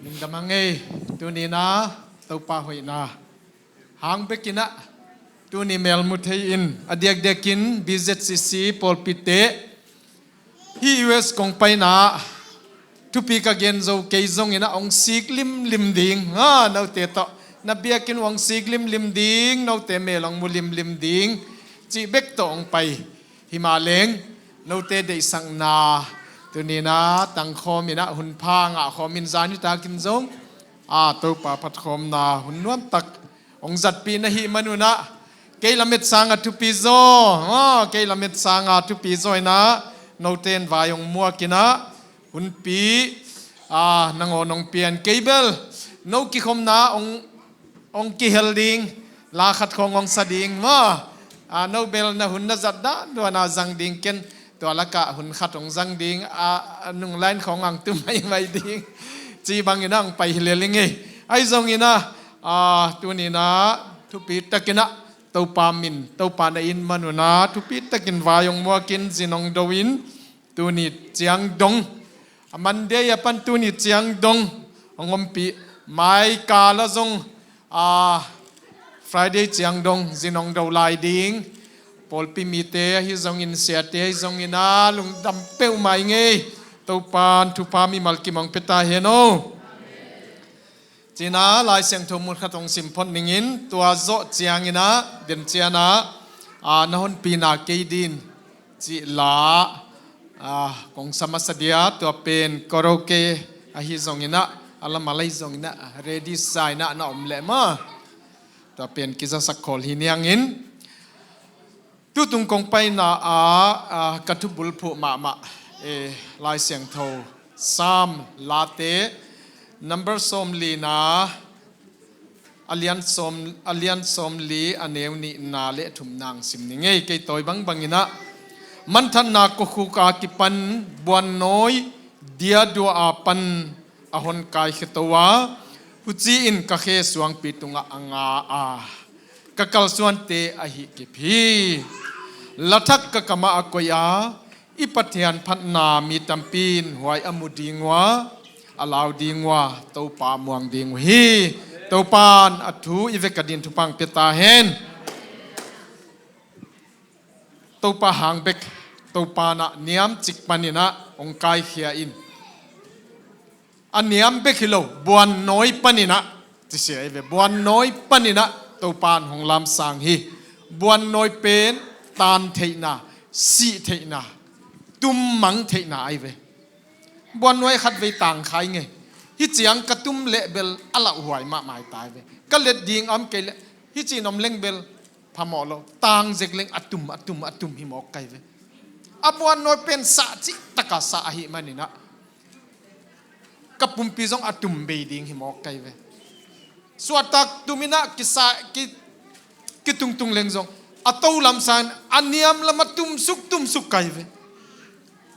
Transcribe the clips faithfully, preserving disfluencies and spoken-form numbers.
Damang ei, tuni-in ah Topa hoihna hang bekin ah tuni melmu thei-in a diakdiakin B Z C C pawlpite hih U S kong paina thupi ka gen zo kei zongin ah hong sik limlim ding, ha, note tawh na biakinn uh hong sik limlim ding, note mel hong mu limlim ding cih bek tawh hong pai. Himah leng note deihsakna tuni-in ah tangkhawmin ah hun pha ngahkhawmin zan nitakin zong, a, Topa phatkhawmna hun nuamtak hong zatpih na hih manun ah kei lamet sanga thupi zaw, a, kei lamet sanga thupi zaw in ah note in vai hong muakin ah hunpi, a, nangawn hong pia in, kei bel no kikhopna hong hong kihel ding, la khat khawng hong sa ding maw? A, no bel na hun na zat dan duana zang ding, ken tua lakah hun khat hong zang ding, a, nung line khawng hong tu maimai ding, ci bangin ah hong pai hi lel ing ei. Ahi zongin ah, a, tuni-in ah thupi takin ah Topa min, Topa na it manun ah thupi takin vai hong muakin zin hong do in, tuni ciang dong, a, Monday a pan tuni ciang dong hong ompih, mai kal ah zong, a, Friday ciang dong zin hong do lai ding. Pawlpi mite ahi zongin, siate ahi zongin ah lungdam peuhmah ing ei. Topa'n thupha mimal kim hong pia ta hen aw. Ci-in ah Lai Siangtho mun khat hong sim phot ning in, tua zawh ciangin ah den ciang ah, a, na honpina kei ding cih la, a, kong sa masa dia, tua pen karaoke ahi zongin ah, a lam a lei zongin ah ready sa in ah na om leh maw, tua pen kizasak khol hi ni ing. Tutung kong paina ah, a, ka thubulphuh mahmah, e, Lai Siangtho Sam Late number sawmlina, a lian sawm, a lian sawmli, a neu nihna le thumna hong sim ning ei. Kei tawi bangbangin ah, manthanna khuakhuk a kipan buannawi diadua a pan a hon kaikhia to a, huci-in ka khe suangpi tungah a nga a, ka kalsuante a hih kip hi. Lathak ka kamah a koih a, i Pathian phatna mi tampi in huai a mu ding uh a, a lau ding uh a, Topa muang ding uh hi. Topa'n a thu i vek a dingin thupha hong pia ta hen. Topa hang bek, Topa'n ah niamcik panin ah hong kaikhia in. A niam bek hi lo, buannawi panin ah, ci sia hi ve, buannawi panin ah Topa'n hong lamsang hi. Buannawi pen tan theihna, sih theihna, tummang theihna ahi ve. Buannawi khatvei tang kha ing ei. Hih ciang ka tum leh bel a lauhuai mahmah hi ta hi ve. Ka let ding a om kei leh, hih ci-in om leng bel phamawh lo, tang zek leng a tum, a tum, a tum hi mawk ka hi ve. A buannawi pen sah cihtak a sah ahih manin ah ka pumpi zong a tum bei ding hi mawk ka hi ve. Suahtak tum in ah kisa, ki, kitungtung leng zong a to lam sangin a niam lam a tumsuk, tumsuk ka hi ve.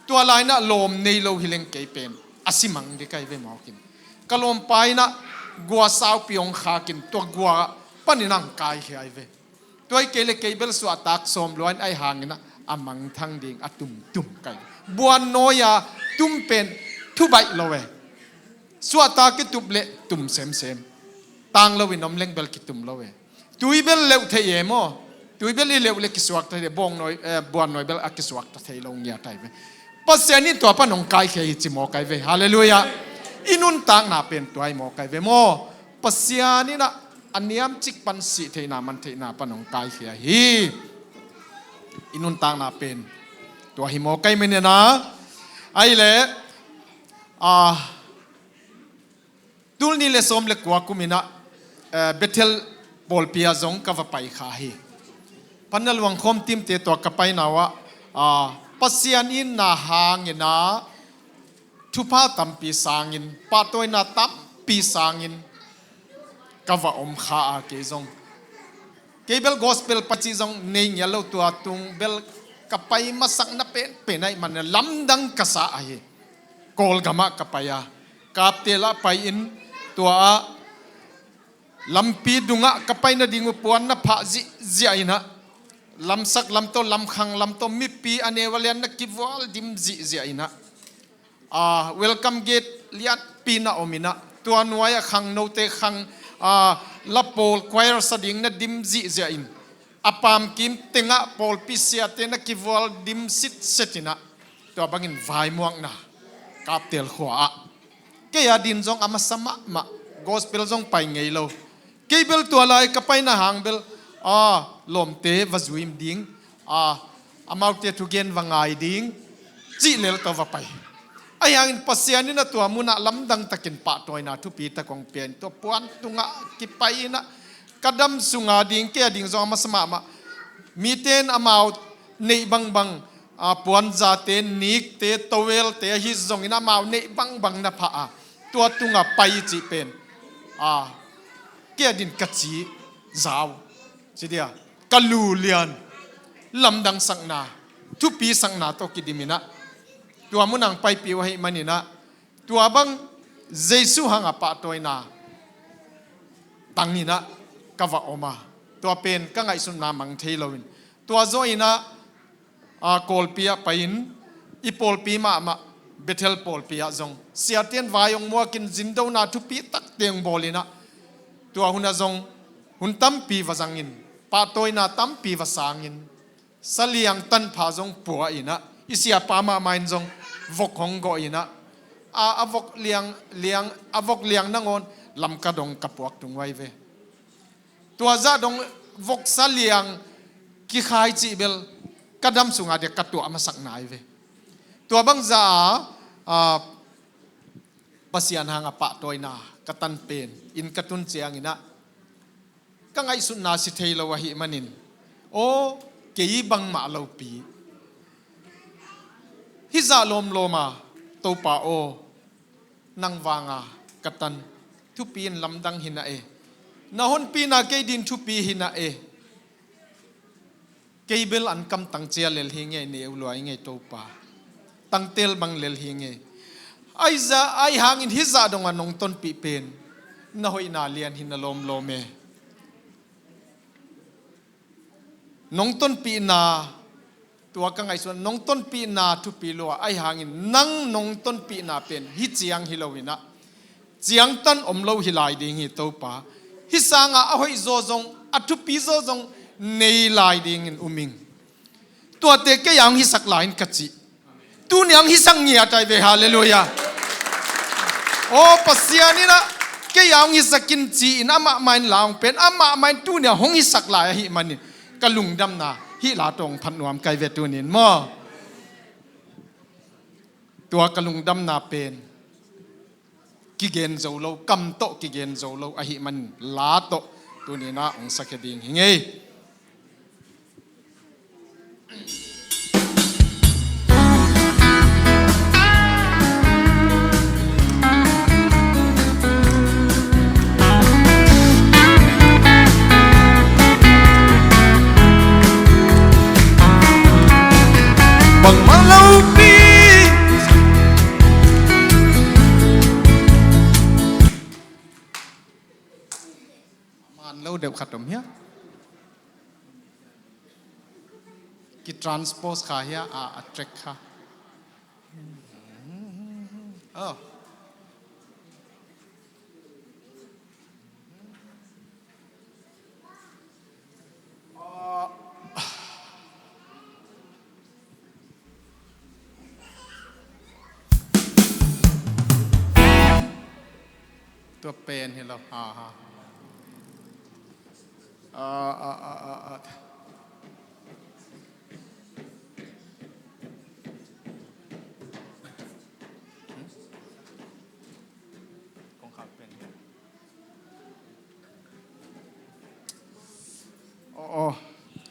Tua lai-in ah lawm nei lo hi leng kei pen a si mang ding ka hi ve mawk in. Ka lawmpa in ah gua saupi hong khak in, tua gua panin ah hong kaikhia hi ve. Tua hi kei leh kei bel suahtak sawm lua in, ahih hangin ah a mangthang ding a tumtum ka hi. Buannawi a tum pen thu baih lo e. Suahtak kitup leh tum semsem. Tang loin om leng bel kitum lo e. Tui bel leuh thei e maw? Tui bel i leuh leh kisuakta thei, bawngnawi, eh, buannawi bel a kisuakta thei lo ngiat ahi ve. Pasian in tua pan hong kaikhia hi ci mawk ka hi ve. Halleluiah. I nuntakna pen tua hi mawk ka hi ve maw? Pasian in ah a niamcik pan sih theihna, man theihna pan hong kaikhia hi. I nuntakna pen tua hi mawk ka hi manin ah. Ahih leh, a, tul nih le sawm le kua kum in ah, eh, Bethel pawlpi ah zong ka va pai kha hi. Panna luang khawm timte tua ka paina uh ah, a, Pasian itna hangin ah thupha tampi sangin, pahtawina tampi sangin ka va om kha a, kei zong. Kei bel gospel paci zong nei ngial lo, tua tung bel ka pai masakna penpen ahih manin ah lamdang ka sa ahi. Kawlgam ah ka pai a, Kaptel ah pai in, tua ah lampi dungah ka pai nading uh puan na phah zihziah in ah, lamsak lam tawh, lamkhang lam tawh, mipi a neu a lian na kivual dim zihziah in ah, a, welcome gate lianpi na om in ah, Tua nuai-ah khangnote khang, aa, la pawl choir sa ding na dim zihziah in, a pamkim tengah pawlpi siate na kivual dim sitset in ah, tua bangin vaimuakna Kaptel khua-ah. Kei a din zong a masa mahmah, gospel zong pai ngei lo. Kei bel tua lai ka paina hang bel, aa, lawmte va zuim ding, aa, amaute thugen va ngai ding, cih lel tawh va pai. Ahi hangin Pasian in a tua munah lamdang takin pahtawina thupi tak hong pia in, tua puan tungah kipai in ah, ka dam sunga ding, kei a ding zong a masa mahmah. Mite in amau neih bangbang, aa, puanzate, nikte, towelte ahi zongin amau neih bangbang na phah a, tua tungah pai i cih pen, aa, kei a din ka ci zau, ci dia, ka lu lian, lamdangsakna, thupisakna tawh kidim in ah, tua munah hong paipih uh ahih manin ah, tua bang Jesu hangah pahtawina tang in ah ka va om a, tua pen ka ngaihsutna mang thei loin, tua zawh in ah, aa, Kawlpi ah pai-in, i pawlpi mahmah, Bethel pawlpi ah zong siate in vai hong muakin zindona thupi takte hong bawl in ah, tua hun ah zong hun tampi va zangin, pahtawina tampi va sangin, saliang tanpha zong pua in ah, i siapa mahmah in zong vok hong gawh in ah, a, a vok liang, liang, a vok liang nangawn Lamka dong ka puak tung uh ahi ve. Tua zah dong vok saliang kikhai cih bel ka dam sungah dia ka tuah masak nai ve. Tua bangzah a, aa, Pasian hangah pahtawina ka tan pen inn ka tun ciangin ah, ka ngaihsutna si thei lo ahih manin, aw, kei bangmah lopi, hih zah lawmlawm a, Topa aw, nang vanga ka tan, thupi in lamdang hi na e, na honpina kei din thupi hi na e. Kei bel an kamtang cia lel hi ngei, neu lua hi ngei Topa. Tangtel bang lel hi ngei. Ahi zah, ahi hangin hih zah dongah nong tonpih pen na hoihna lian hi na lawmlawm e. Nong tonpihna, tua ka ngaihsun, nong tonpihna thupi lua, ahi hangin nang nong tonpihna pen hih ciang hi lo in ah, ciangtan om lo hi lai ding hi Topa. Hih sangah a hoih zaw zong, a thupi zaw zong nei lai dingin um ing. Tuate kei a hong hisak lai in ka cih. Tuni a hong hisak ngiat ahi ve, halleluiah. Aw, Pasian in ah kei a hong hisak in ci-in amah mah in la hong pen, amah mah in tuni a hong hisak lai ahih manin ka lungdamna hih la tawh hong phat nuam ka hi ve tuni in maw. Tua ka lungdamna pen kigen zo lo, kam tawh kigen zo lo ahih manin la tawh tuni in ah hong sakhia ding hi ngei. Bangmah lopi. Man lo deuh khat om hia? Kitranspose kha hia, a, a track kha. Oh. Tua pen hi lo. Ha, ha. Ah, ah, ah, ah, ah. Hmm? Kong khak pen hi. Oh, oh.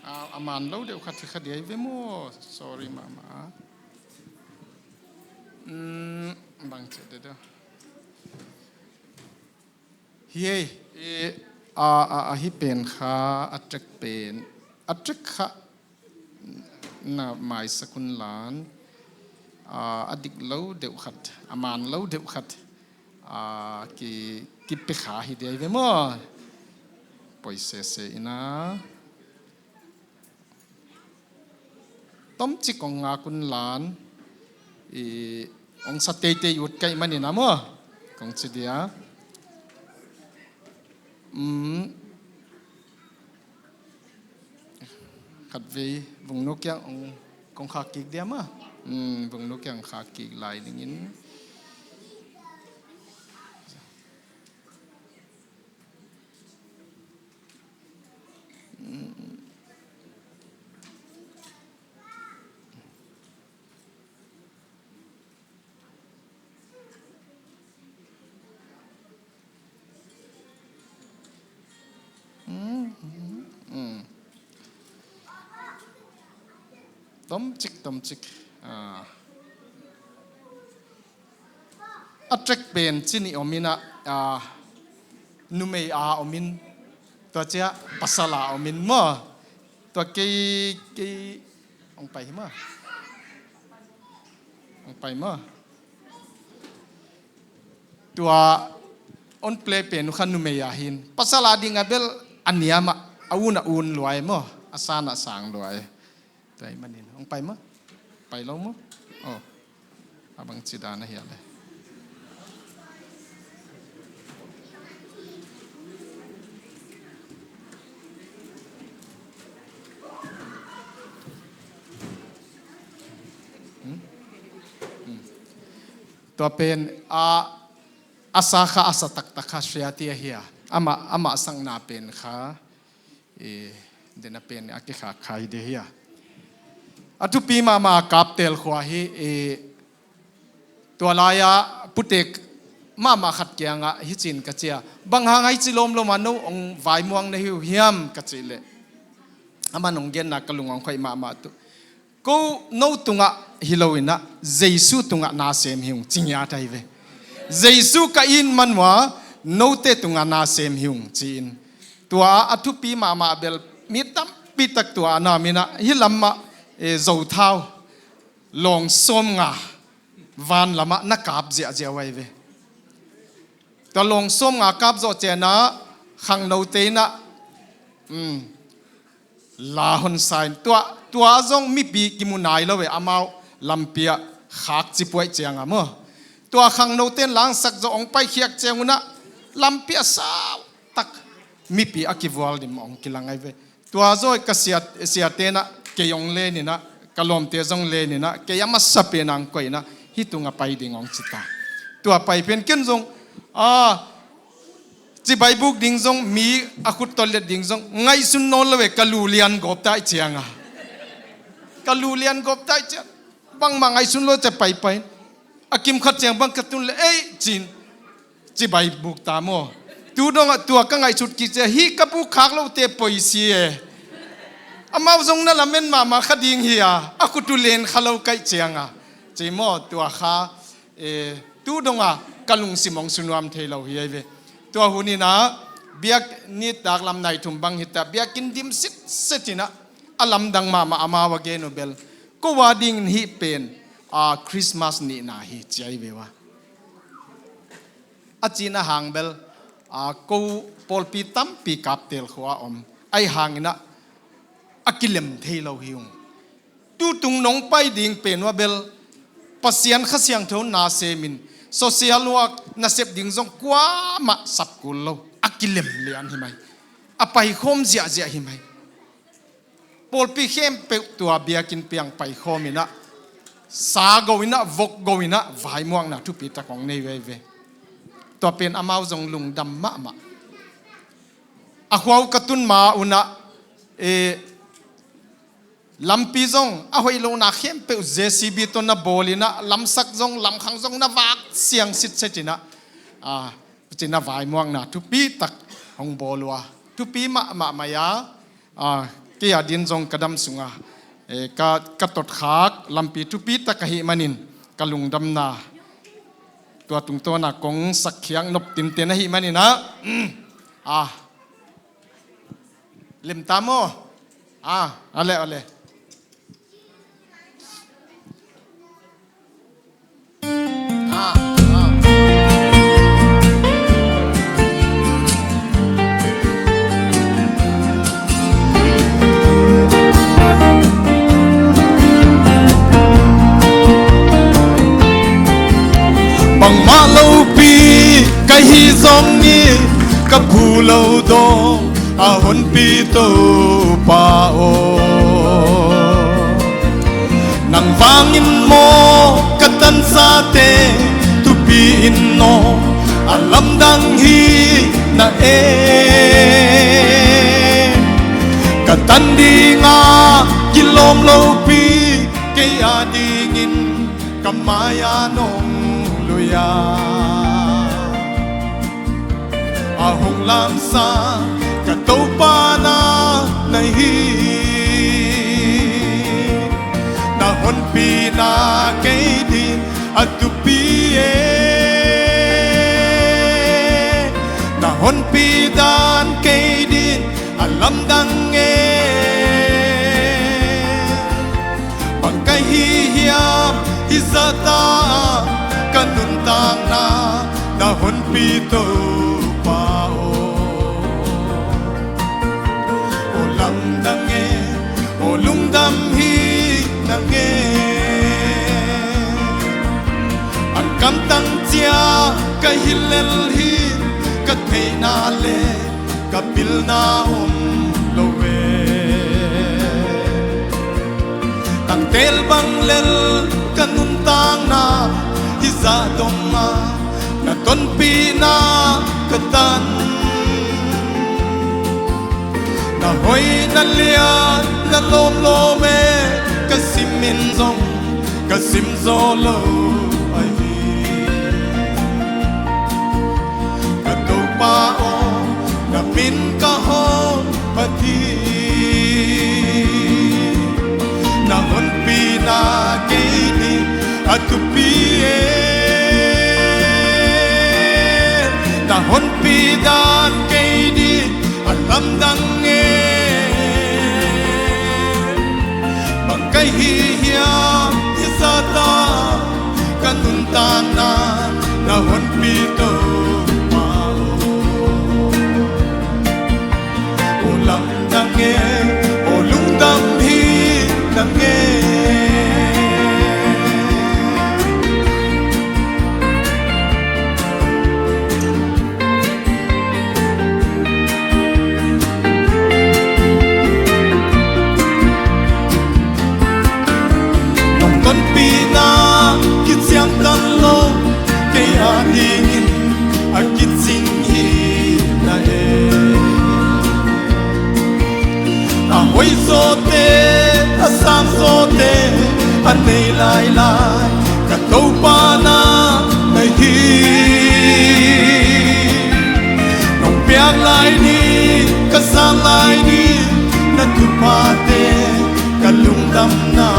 Ah, a man lo deuh khat hi kha dia hi ve maw. Sorry mahmah. Hmm, bang ci deuh deuh. Hi ei, i, a, a, a, hih pen kha, a track pen, a track kha na maisak un lan, a, a dik lo deuh khat, a man lo deuh khat, a, ki, kipia kha hi dei ve maw? Poi sese ina. Tomcik kong ngak un lan, i, hong sa teitei ut ka hih manin a maw, kong ci dia. Mm. Khatvei vungnu kiang ong, kong khak kik dia maw. Mm, vungnu kiang khak kik lai dingin. Mm. Mm, mm, mm. Tomcik, tomcik. Ah. A track pen ci nih om in ah, ah, numei a om in, tua ciang pasal a om in maw. Tua kei, kei, ong pai hi maw. Ong pai maw. Tua on play pen uh kha numei a hi in. Pasal a ding a bel a niam ah, a un a un lua e maw. A san a sang lua e. Tua ahih manin. Ong pai maw. Pai lo maw. Oh. A bang ci dan a hia le. Hmm? Hmm. Tua pen a, a sa kha, a sa taktak kha sia ti a hia. Amah, amah sangna pen kha. I, dena pen a kikhak kha hi de hia. A thupi mahmah Kaptel khua hi, i, tua lai-a putek mahmah khat kiangah hicin ka ci a, bang hang a hici lawmlawm a no ong vaimuang na hi uh hiam ka cih leh, aman ong genna ka lung ong khoih mahmah tuh. Ko no tungah hi lo in ah, Jesu tungah nasem hi ung ci ngiat ahi ve. Jesu ka it man uh a, note tungah nasem hi ung ci-in. Tua a thupi mahmah bel mi tampi tak tua a nam in ah, hih lam ah, eh, Zothau lawng sawmnga van lamah na kap ziahziah uh ahi ve. Tua lawng sawmnga kap zawh ciangin ah, khangnote in ah, um, la hon sa in. Tua, tua zong mipi kimu nai lo e, amau lampi ah khak cipuaih ciang a maw. Tua khangnote in la hong sak zawh, hong paikhiak ciang un ah lampi ah sau tak mipi a kivual dim hong kilang ahi ve. Tua zaw ka sia, siate in ah kei hong len in ah, ka lawmte zong len in ah, kei a masa pen a hong koih in ah, hih tungah pai ding hong ci ta. Tua pai pen ken zong, a, cibai buk ding zong, mi a khut tawh let ding zong ngaihsun nawn lo e, ka lu lian gawp ta ahih ciang a. Ka lu lian gawp ta ahih ciang. Bangmah ngaihsun lo ciang paipai. A kim khat ciang bang ka tun leh, ei, ci-in cibai buk ta maw. Tu dongah tua ka ngaihsut kik ciang, hih ka buk khak lote poi si e. Amau zong na lamen mahmah kha ding hi a, a khut uh len kha lo ka hih ciang a. Ci maw, tua kha, eh, tu dongah ka lungsim hong sunuam thei lo hi ahi ve. Tua hun in ah, biak nitak lam nai thum bang hi ta, biakinn dim sitset in ah, a lamdang mahmah amau a gen uh bel, ko a dingin hih pen, a, Christmas nihna hi ci ahi ve ua. A cihna hang bel, a, ko pawlpi tampi Kaptel khua a om. Ahih hangin ah, a kilem thei lo hi ung. Tutung nong pai ding pen ua bel, Pasian Kha Siangtho nasem in, social work nasep ding zong kuamah sap kul lo. A kilem lian hi mai. A paikhawm ziahziah hi mai. Pawlpi khempeuh tua biakinn piang paikhawm in ah, sa go in ah, vok go in ah, vaimuakna thupi tak hong nei veve. Tua pen amau zong lungdam mahmah. A khua uh ka tun ma un ah, eh, lampi zong a hoih lohna khempeuh J C B tawh na bawl in ah, lamsak zong, lamkhang zong na vak siang sitset in ah, ah, ci-in ah vaimuakna thupi tak hong bawl uh a, thupi mahmah mai a. Ah, kei a din zong ka dam sungah, eh, ka, ka totkhak lampi thupi tak ahih manin ka lungdamna tua tungtawn ah kong sakkhiak nop tinten ahih manin ah, ah, lim ta maw. Ah, ale, ale. Bangmah lopi ka hi zong in, Ka phu lo dawng a honpi Topa aw, nang vangin maw ka tansate thupi in aw, a lamdang hi na e. Ka tan dinga kilawm lopi, kei a dingin ka mai-a nong lui-a, a hong lamsa ka Topa na na hi. Na honpina kei ding a thupi e, na honpi dan kei ding a lamdang e. Bang ka hi hiam hih zahta ka nuntakna, na honpi Topa aw. Aw lamdang e, aw lungdam hi nang e. An kamtang cia ka hi lel hi, ka theihna le ka pilna om lo e. Tangtel bang lel ka nuntakna, hih zah donga na tonpihna ka tan. Na hoih na lian na lawmlawm e, ka sim in zong ka sim zaw lo ahi. Ka Topa aw, na min ka hawm phat hi. Na honpina kei ding a thupi e, na honpi dan kei ding a lamdang e. Bang ka hi hiam hih zahta ka nuntakna, na honpi Topa aw. Aw lamdang e, aw lungdam hi nang e. Nong tonpihna kiciamtang lo, kei a dingin a kicing hi na e. A hoih zawte, a sang zawte a nei lailai ka Topa na na hi. Nong piak lai ni, ka sang lai ni, na thuphate ka lungdamna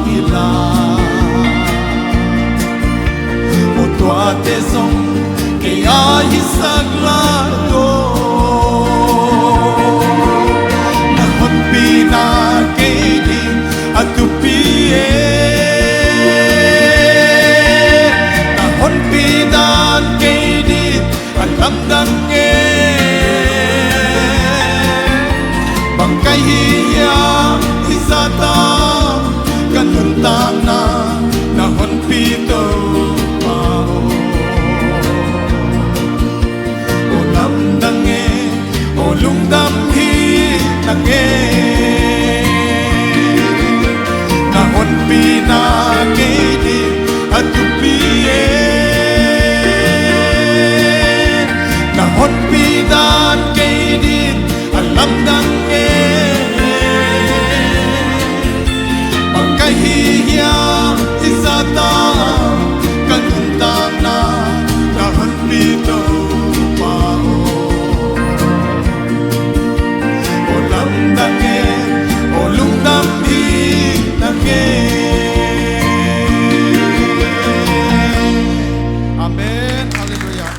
hi lai. Aw tuate zong kei a hisak lai aw. Na honpina kei ding a thupi e. Na honpi dan kei ding a lamdang e. Bang ka hi hiam hih zahta ka nuntakna, na honpi Topa aw. Aw lamdang e, aw lungdam hi nang e. Na honpina kei ding a thupi e. Na honpi dan kei ding a lamdang e. Bang ka hi hiam hih zahta ka nuntakna, na honpi Topa aw. Aw lamdang e, aw lungdam hi nang e. Amen. Halleluiah.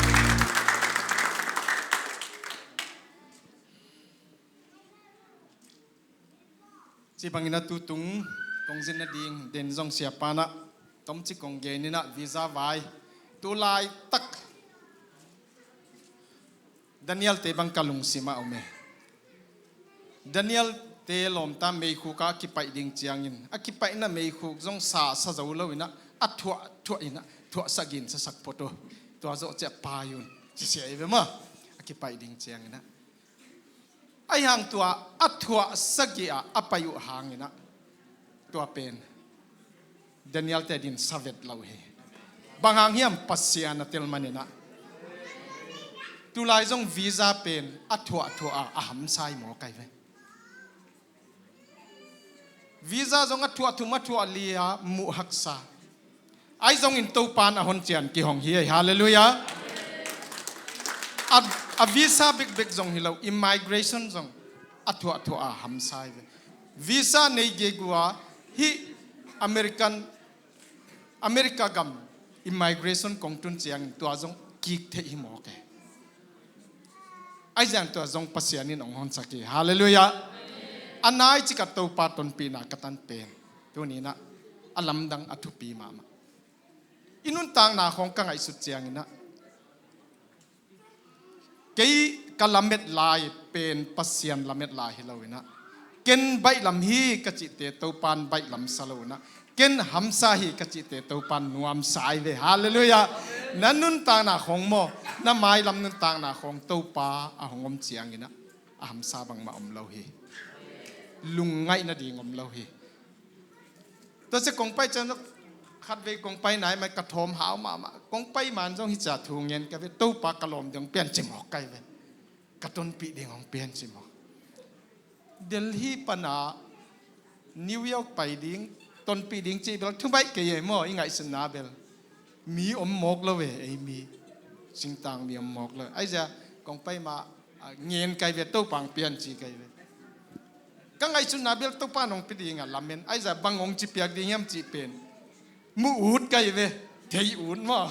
Ci bangin a tutung kong zin nading den zong siapa in ah tomcik kong gen in ah visa vai. Tu laitak Daniel-te bang ka lungsim ah om e. Daniel-te lawmta meikhuk ah a kipaih ding ciangin a kipaihna meikhuk zong sa sa zo lo in ah a thuah thuah in ah thuah sa gin sa sak phot uh. Tua zawh ciah pai un ci sia i ve maw. A kipaih ding cianginah, ahi hang tua a thuah sagih ah a paih uh hanginah, tua pen Daniel te din savet lo hi. Bang hang hiam? Pasian a tel maninah tulai zong visa pen a thuahthuah a a hamsa hi maw kai ve. Visa zong a thuah thum a thuah li a muh haksa. Ahi zongin Topa in a hon cian kihong hi ei. Halleluiah. A, a visa bekbek zong hi lo, immigration zong a thuahthuah a hamsa hi ve. Visa nei gegu a hih American, America gam immigration kong tun ciangin tua zong kik theih hi mawk e. Ahi zong tua zong Pasian in hong honsak hi. Halleluiah. A nai cikah Topa tonpihna ka tan pen tuninah a lamdang a thupi mahmah. I nuntakna khawng ka ngaihsut cianginah kei ka lamet lai pen Pasian lamet lai hi loinah, ken baihlam hi ka cihte Topa in baihlam sa loinah, ken hamsa hi ka cihte Topa in nuamsa hi ve. Halleluiah. Na nuntakna khawng maw, na mailam nuntakna khawng Topa a hong om cianginah a hamsa bangmah om lo hi. Lungngaih nading om lo hi. Tua sia kong pai ciang khatvei kong pai nai mai ka thawm hau mahmah. Kong pai man zong hi cia thu ngen ka ve, Topa ka lawm ding hong pian ci mawk kai ve. Ka tonpih ding hong pian ci mawk. Delhi pana New York pai ding, tonpih ding ci bel thu baih kei e maw, i ngaihsutna bel. Mi om mawk lo e, ei mi. Singtang mi om mawk lo. Ahi zia kong pai ma, a, ngen kai ve, Topa hong pian ci kai ve. Ka ngaihsutna bel Topa in hong pia ding a lamen. Ahi zia bang hong ci piak ding hiam cih pen mu ut kai ve. Thei ut maw.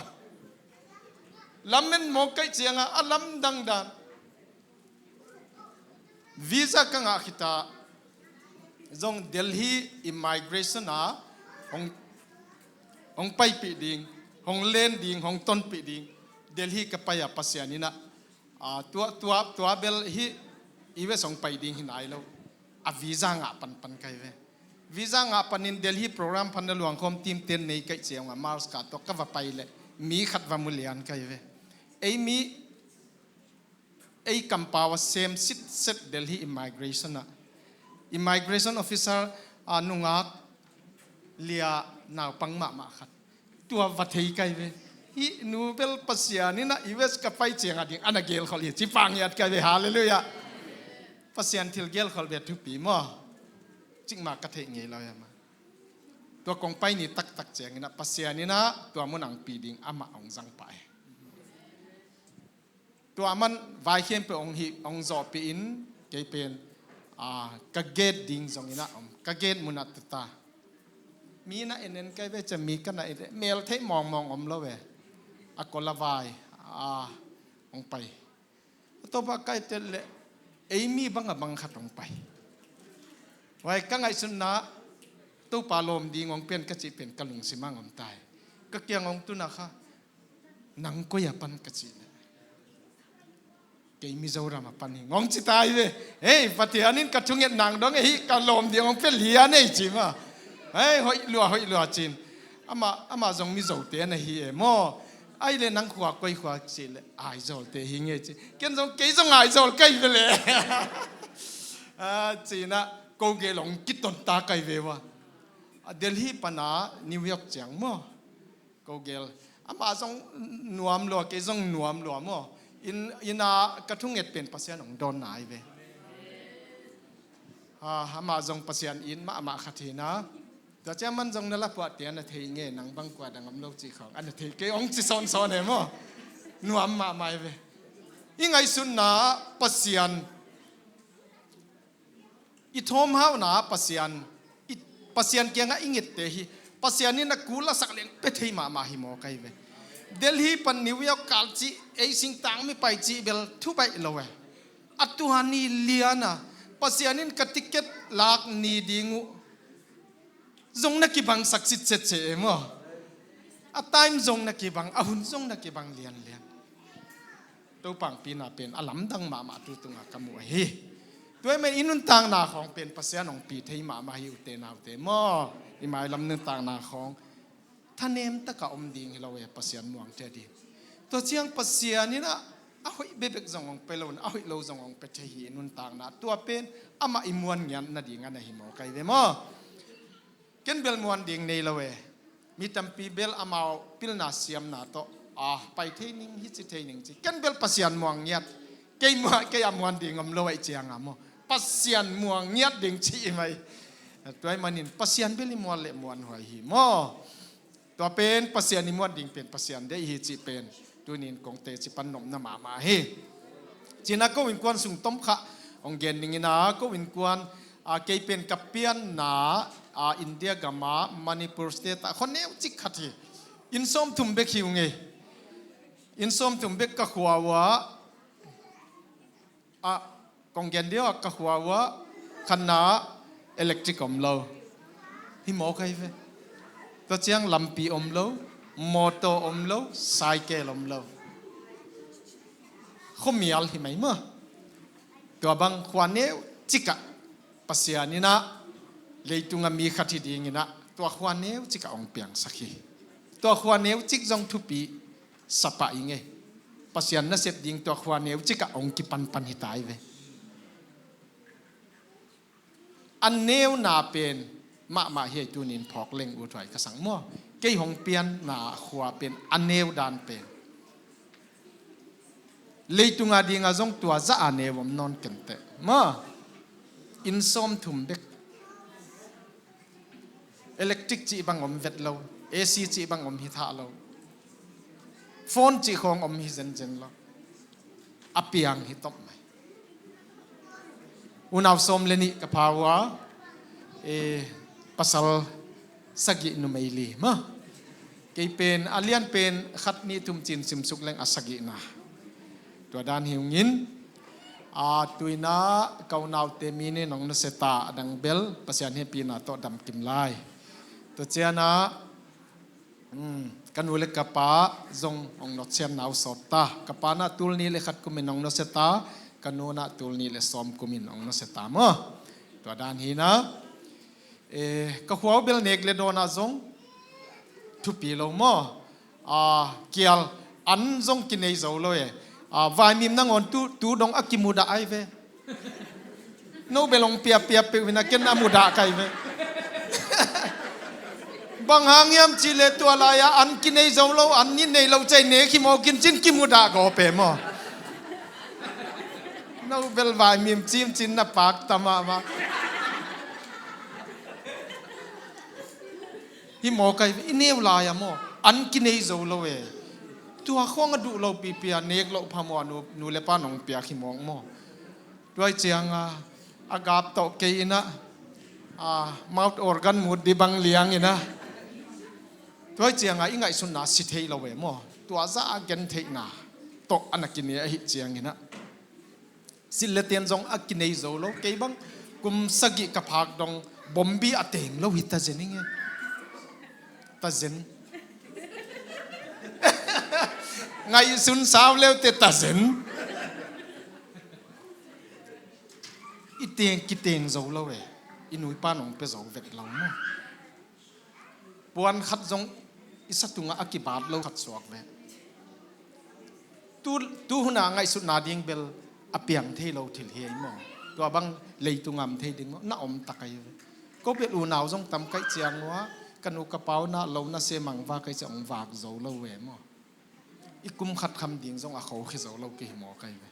Lamen mawk kai cianga a lamdang dan. Visa ka ngah khita zong Delhi immigration a hong, hong paipih ding, hong len ding, hong tonpih ding. Delhi ka pai a Pasian inah, a, tua, tua, tua bel hi U S hong pai ding hi nai lo. A visa ngah panpan kai ve. Visa ngah panin Delhi program pan na luangkhawm team ten nei kai cianga Mars ka tua ka va pai leh mi khat va mu lian kai ve. Ei mi ei kampau a sem sitset Delhi immigration ah. Immigration officer a nungak lia naupang mahmah khat. Tua va thei kai ve. Hih nu bel Pasian inah U S ka pai cianga ding ana gelkholh hi. Ci pang hiat kai ve. Halleluiah. Pasian thil gelkholh ve thupi maw. Cikmah ka theih ngei lo hi amah. Tua kong pai ni taktak cianginah Pasian inah tua mun ang pi ding amah hong zang pah hi. Tua man vai khempeuh hong hih, hong zawhpih in kei pen, a, ka gate ding zong inah om. Ka gate munah tuta. Mi na en en kai ve cia mi ka na en, mel theih mawngmawng om lo ve. A kola vai, a, hong pai. A Topa kai tel leh, ei mi bang a bang khat hong pai. Vai ka ngaihsutna, Topa lawm ding hong pian ka cih pen ka lungsim ang om tai. Ka kiang hong tuna kha. Nang koi a pan ka cih leh. Kei Mizoram a pan hi ngong ci tai ve. Hei, Pathian in ka thunget nang dong e hi ka lawm ding hong pia lian ei ci ma. Hei, hoih lua, hoih lua cin. Ama, ama zong Mizote na hi e maw. Ai le nang khua koi khua cih leh Aizawlte hi ngei ci. Ken zong kei zong Aizawl kai ve le. A, cinah ko gel hong kiton ta kai ve ua. A Delhi pana New York ciang maw. Ko gel. Ama zong nuam lua, kei zong nuam lua maw. In, ina ka thunget pen Pasian hong dawn nai ve. Ha, ama zong Pasian in mahmah khat hina. Tua ciang man zong na lapuahte ana thei nge, nang bang kua dang om lo cih khawng ana thei kei hong ci sawnsawn he maw. Nuam mahmah hi ve. I ngaihsutna Pasian I thawmhauna Pasian, i, Pasian kiangah i ngette hi. Pasian in a kul a sak leng pia thei mahmah hi maw kai ve. Delhi pan New York kal cih, ei singtang mi pai cih bel thu baih lo e. A tua ni liana Pasian in ka ticket lak ni ding uh zong na kibang sak sitset se e maw. A time zong na kibang, a hun zong na kibang lianlian. Topa hong pina pen a lamdang mahmah tu tunga ka mu ahi. Tua ahih manin i nuntakna khawng pen Pasian hong pi thei mahmah hi ute naute maw. I mailam nuntakna khawng thanem taka om ding hi lo e, Pasian muang thei ding. Tua ciang Pasian in a, a hoih bekbek zong hong pia lo in, a hoih lo zong hong pia thei hi i nuntakna. Tua pen amah i muan ngiat nading a na hi maw, kai ve maw? Ken bel muan ding nei lo e. Mi tampi bel amau pilna siamna tawh, a, pai thei ning, hi ci thei ning ci. Ken bel Pasian muang ngiat. Kei mua, kei a muan ding om lo ahih cianga maw? Pasian muang ngiat ding ci i mai. Tua ahih manin Pasian bel i muan le muan huai hi maw? Tua pen Pasian i muan ding pen Pasian deih hi cih pen tunin kong teci pan nopna mahmah hi. Cina ko innkuan sung tomkha hong gen ning ina, ko innkuan, a, kei pen ka pianna, a, India gama Manipur state ah khua neu cik khat hi. Inn sawmthum bek hi ung ei. Inn sawmthum bek ka khua uh ah, a, kong gen dia uh ah ka khua uh ah khatna ah electric om lo. Hi maw, kai ve? Tua ciang lampi om lo, mawtaw om lo, cycle om lo. Khuamial hi mai maw? Tua bang khua neu cik ah Pasian in ah leitung a mi khat hi ding in ah tua khua neu cik ah hong piangsak hi. Tua khua neu cik zong thupi sa pah ing ei. Pasian nasep ding tua khua neu cik ah hong kipanpan hi ta hi ve. A neuna pen mahmah hi ei, tunin phawk leng ut huai ka sang maw? Kei hong pianna khua pen a neu dan pen leitung a ding a zong tua zah a neu om nawn kenteh maw? Inn sawmthum bek. Electric cih bang om vet lo, A C cih bang om hi thah lo, phone cih khawng om hi zenzen lo. A piang hi top mai. Unau sawm le nih ka pha uh a, e, pasal sagih, numei li maw? Kei pen a lian pen khat nih thum cin simsuk leng a sagihna. Tua dan hi ung in, a, tuina ka unaute mi nih nong nusia ta, a dang bel Pasian hehpihna tawh damkim lai. Tua ciana, um, ka nu le ka pa zong hong nusiatna uh sawt ta. Ka pa na tul nih le khat kumin hong nusia ta, ka nu na tul nih le sawm kumin hong nusia ta maw? Tua dan hi na. E, ka khua uh bel nek le dawn ah zong thupi lo maw? A, kial an zong kinei zo lo e. A, vaimim nangawn tu, tu dong a kimudah ai ve. No bel hong piapia peuh hi na, ken a mudah kai ve. Bang hang hiam cih leh tua lai-ah an kinei zo lo, an nih nei lo cei nek hi mawk in cin kimudah gawp e maw? No bel vaimim cimcin na pak ta mahmah. Hi maw, kai ve, i neu lai-a maw? An kinei zo lo e. Tua khawng a duh lo pipi a nek loh phamawh a nu, nu le pa nong piak hi mawk maw? Tua hi cianga a gap tawh kei in ah, a, mouth organ mut di bang liang in ah. Tua hi cianga i ngaihsutna si thei lo e maw? Tua zah a gentheihna tawh a na kine ahih ciangin ah. Silh le ten zong a kinei zo lo, kei bang kum sagih ka phak dong bombi a teng lo hi ta zen ing e. Ta zen. Ngaihsun sau leute ta zen. I teng, kiteng zo lo e. I nu i pa nong pia zo vet lo maw? Puan khat zong i sa tungah a kibat lo khat suak ve. Tu, tu huna ngaihsutna ding bel a piang thei lo thil hi ei maw? Tua bang leitung am thei ding maw? Na om ta kai ve. Ko bel unau zong tam kai ciang ua, ka nu ka pau na lo na se mangva kai ciang ong vak zo lo ve maw? I kum khat kham ding zong a kho khi zo lo kei hi maw, kai ve.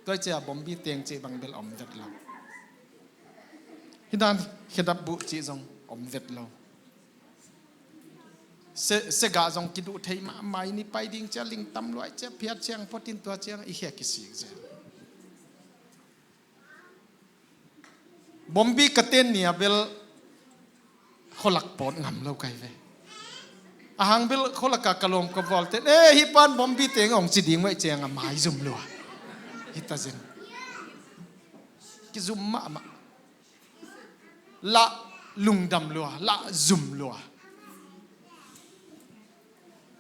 Tua hi cia bombi teng cih bang bel om vet lo. Hi dan khedap buh cih zong om vet lo. Se, segah zong kiduh thei mahmah in i pai ding cia ling tam luai cia phiat ciang photin tua ciang i khia kisik zel. Bombi ka ten ni a bel khualak pawt ngam lo kai ve. A hang bel khualaka ka lawm ka vual ten, "Eh, hi pan bombi teng ong ci ding uh ei," ciang a mai zum lua. Hi ta zen. Kizum mahmah. Lah lungdam lua, lah zum lua.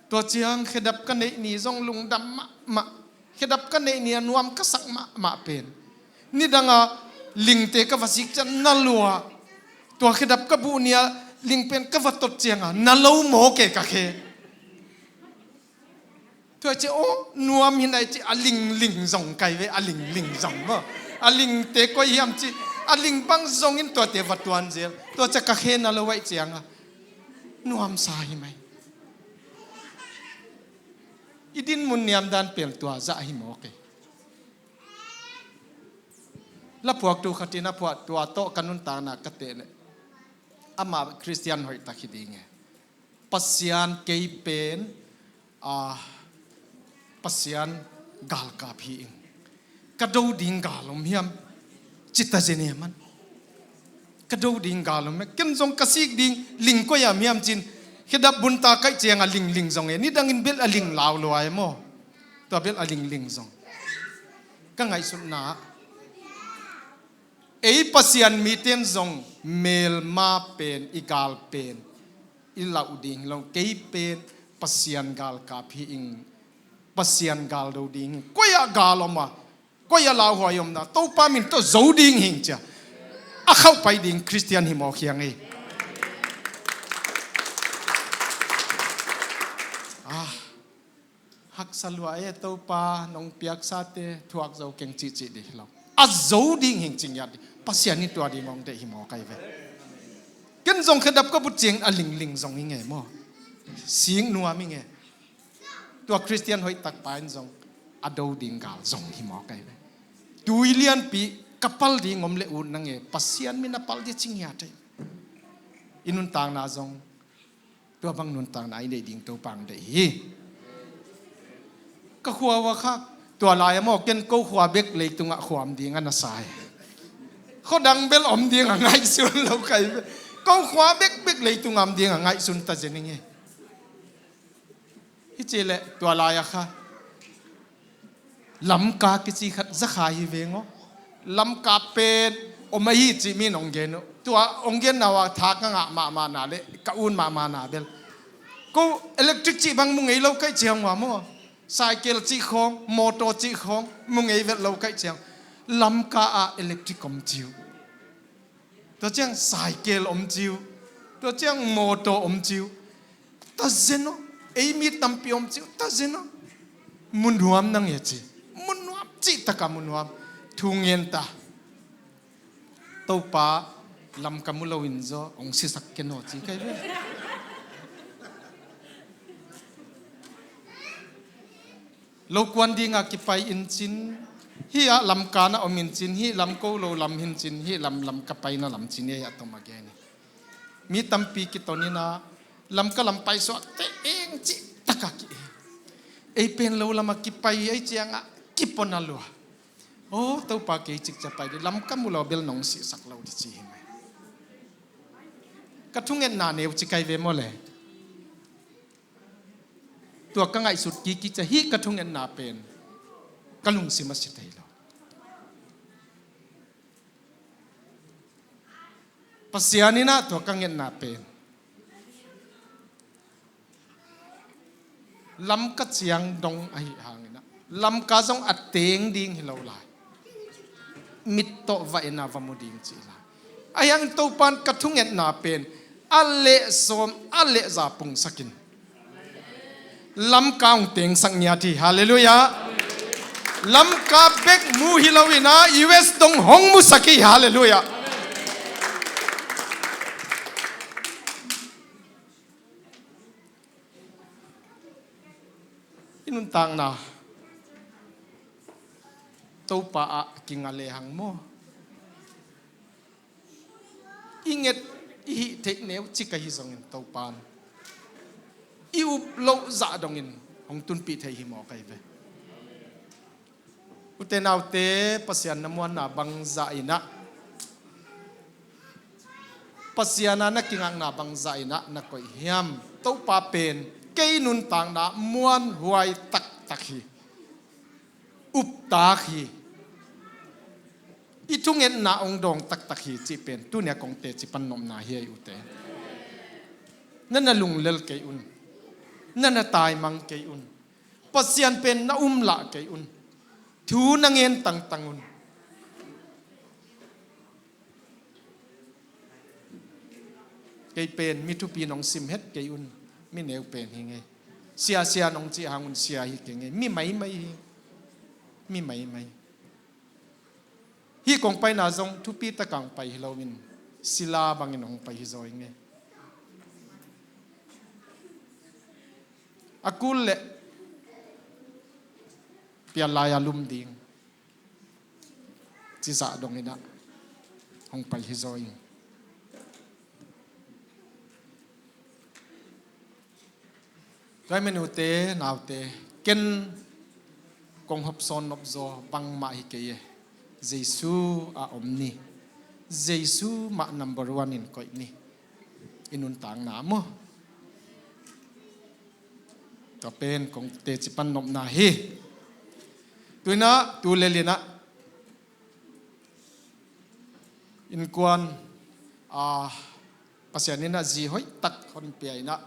Tua ciang khedap ka neih ni zong lungdam mahmah. Khedap ka neih ni a nuam ka sak mahmah pen, nidanga lingte ka va sik ciang na lua. Tua khedap ka buh ni a ling pen ka va tot cianga na lo maw ke ka khe. Tua ci, aw, nuam hi nai ci, a lingling zong kai ve, a lingling zong maw. A lingte koi hiam ci, a ling bang zongin tuate va tuan zel. Tua ci ka khen a lo aih cianga nuamsa hi mai. I din mun niam dan pel tua zah hi maw kei. Laphuaktu khatin a phuah tua tawh ka nuntakna ka teh leh amah Khristian hoih tak hi ding e. Pasian kei pen, a, Pasian galkap hi ing. Ka do ding gal om hiam? Cita zen e man. Ka do ding gal om hiam? Ken zong ka sik ding ling koi a miam cin. Khedap bunta kaih cianga lingling zong e. Nidangin bel a ling lau lua e maw. Tua bel a lingling zong. Ka ngaihsutna ei Pasian miten zong melma pen, i gal pen i lauh ding hi lo, kei pen Pasian galkap hi ing, Pasian gal do ding hi. Koi ah gal om a, koi ah lauhuai omna Topa min tawh zo ding hing cia a khauh pai ding Khristian hi mawk hiang ei. Ah, haksa lua e, Topa nong piaksate thuak zo keng cihcih dih lo. A zo ding hing cing yat dih. Pasian in tua ding hong deih hi maw kai ve. Ken zong khedap ka butciang a lingling zong hi nge maw. Sing nuam hi nge. Tua Khristian hoih takpa in zong a do ding gal zong hi maw kai ve. Tui lianpi ka pal ding om le ut na nge. Pasian min a pal dih cing yat dih. I nuntakna zong tua bang nuntakna i neih ding Topa hong deih hi. Ka khua ua kha, tua lai a maw ken ko khua bek leitungah khuam ding a na sa hi. Khuadang bel om ding a ngaihsun lo kai. Ko khua bekbek leitungah om ding a ngaihsun ta zen ing e. Hi ci leh tua lai a kha Lamka kici khat zakha hi veng aw. Lamka pen om ahi cih min hong gen uh. Tua hong genna uh a tha ka ngah mahmahna le ka un mahmahna bel. Ko electric cih bang mu ngei lo kaih ciang uh a maw. Cycle cih khawng, motor cih khawng mu ngei vet lo kaih ciang. Lamka ah electric om ci uh. Tua ciang cycle om ci uh. Tua ciang motor om ci uh. Ta zen aw. Ei mi tampi om ci uh. Ta zen aw. Mu nuam na nge ci. Mu nuam cih taka mu nuam. Thu ngen ta. Topa Lamka mu lo in zaw hong sisak ken aw ci kai ve. Lokuan dinga kipai in cin, hih ah Lamka na om in cin, hih lam ko lo lam hin cin, hih lam Lamka paina lam cin, ei a tom a gen hi. Mi tampi kiton in ah Lamka lam paisuah te eng cih taka ki ei. Ei pen lo lama kipai ei ciangah kipon a lua. Aw Topa kei cikcia pai dih, Lamka mu lo bel nong sihsak lo dih ci hi mai. Ka thungetna neu ci kai ve maw le. Tua ka ngaihsut kiki cia hih ka thungetna pen ka lungsim a si thei lo. Pasian in ah tua ka ngetna pen Lamka ciang dong ahi hangin ah Lamka zong a teng ding hi lo lai. Mit tawh va en a va mu ding ci lai. Ahi hangin Topan ka thungetna pen a leh sawm a leh za pungsakin Lamka hong tengsak ngiat hi. Halleluiah. Lamka bek mu hi lo in ah U S dong hong musak hi. Halleluiah. I nuntakna Topa ah kinga lehang maw? I nget i hih theih neu cik ahi zongin Topan i up loh zah dongin hong tunpih thei hi maw kai ve. Ute naute, Pasian na muanna bangzah in ah, Pasian a na kingakna bangzah in ah na koih hiam? Topa pen kei nuntakna muanhuai taktak hi. Uptak hi. I thungetna hong dawng taktak hi cih pen tunia kong teci pan nopna hi ei ute. Na na lunglel kei un. Na na taimang kei un. Pasian pen na umlah kei un. Thu na ngen tangtang un. Kei pen mi thupi nong sim het kei un. Mi neu pen hi ngei. Sia, sia nong cih hang un sia hi keng e. Mi maimai hi. Mi maimai. Hih kong paina zong thupi taka hong pai hi loin sila bangin hong pai hi zaw ing e. A kul leh pial lai-a lum ding ci zah dongin ah hong pai hi zaw ing. Tua hi mah, ute naute, ken kong hopsawn nop zaw bangmah hi kei e. Jesu a om ni. Jesu mah number one in koih ni. I nuntakna maw? Tua pen kong teci pan nopna hi. Tu-in ah, tu lel in ah, innkuan, a, Pasian in ah zi hoihtak hong pia in ah,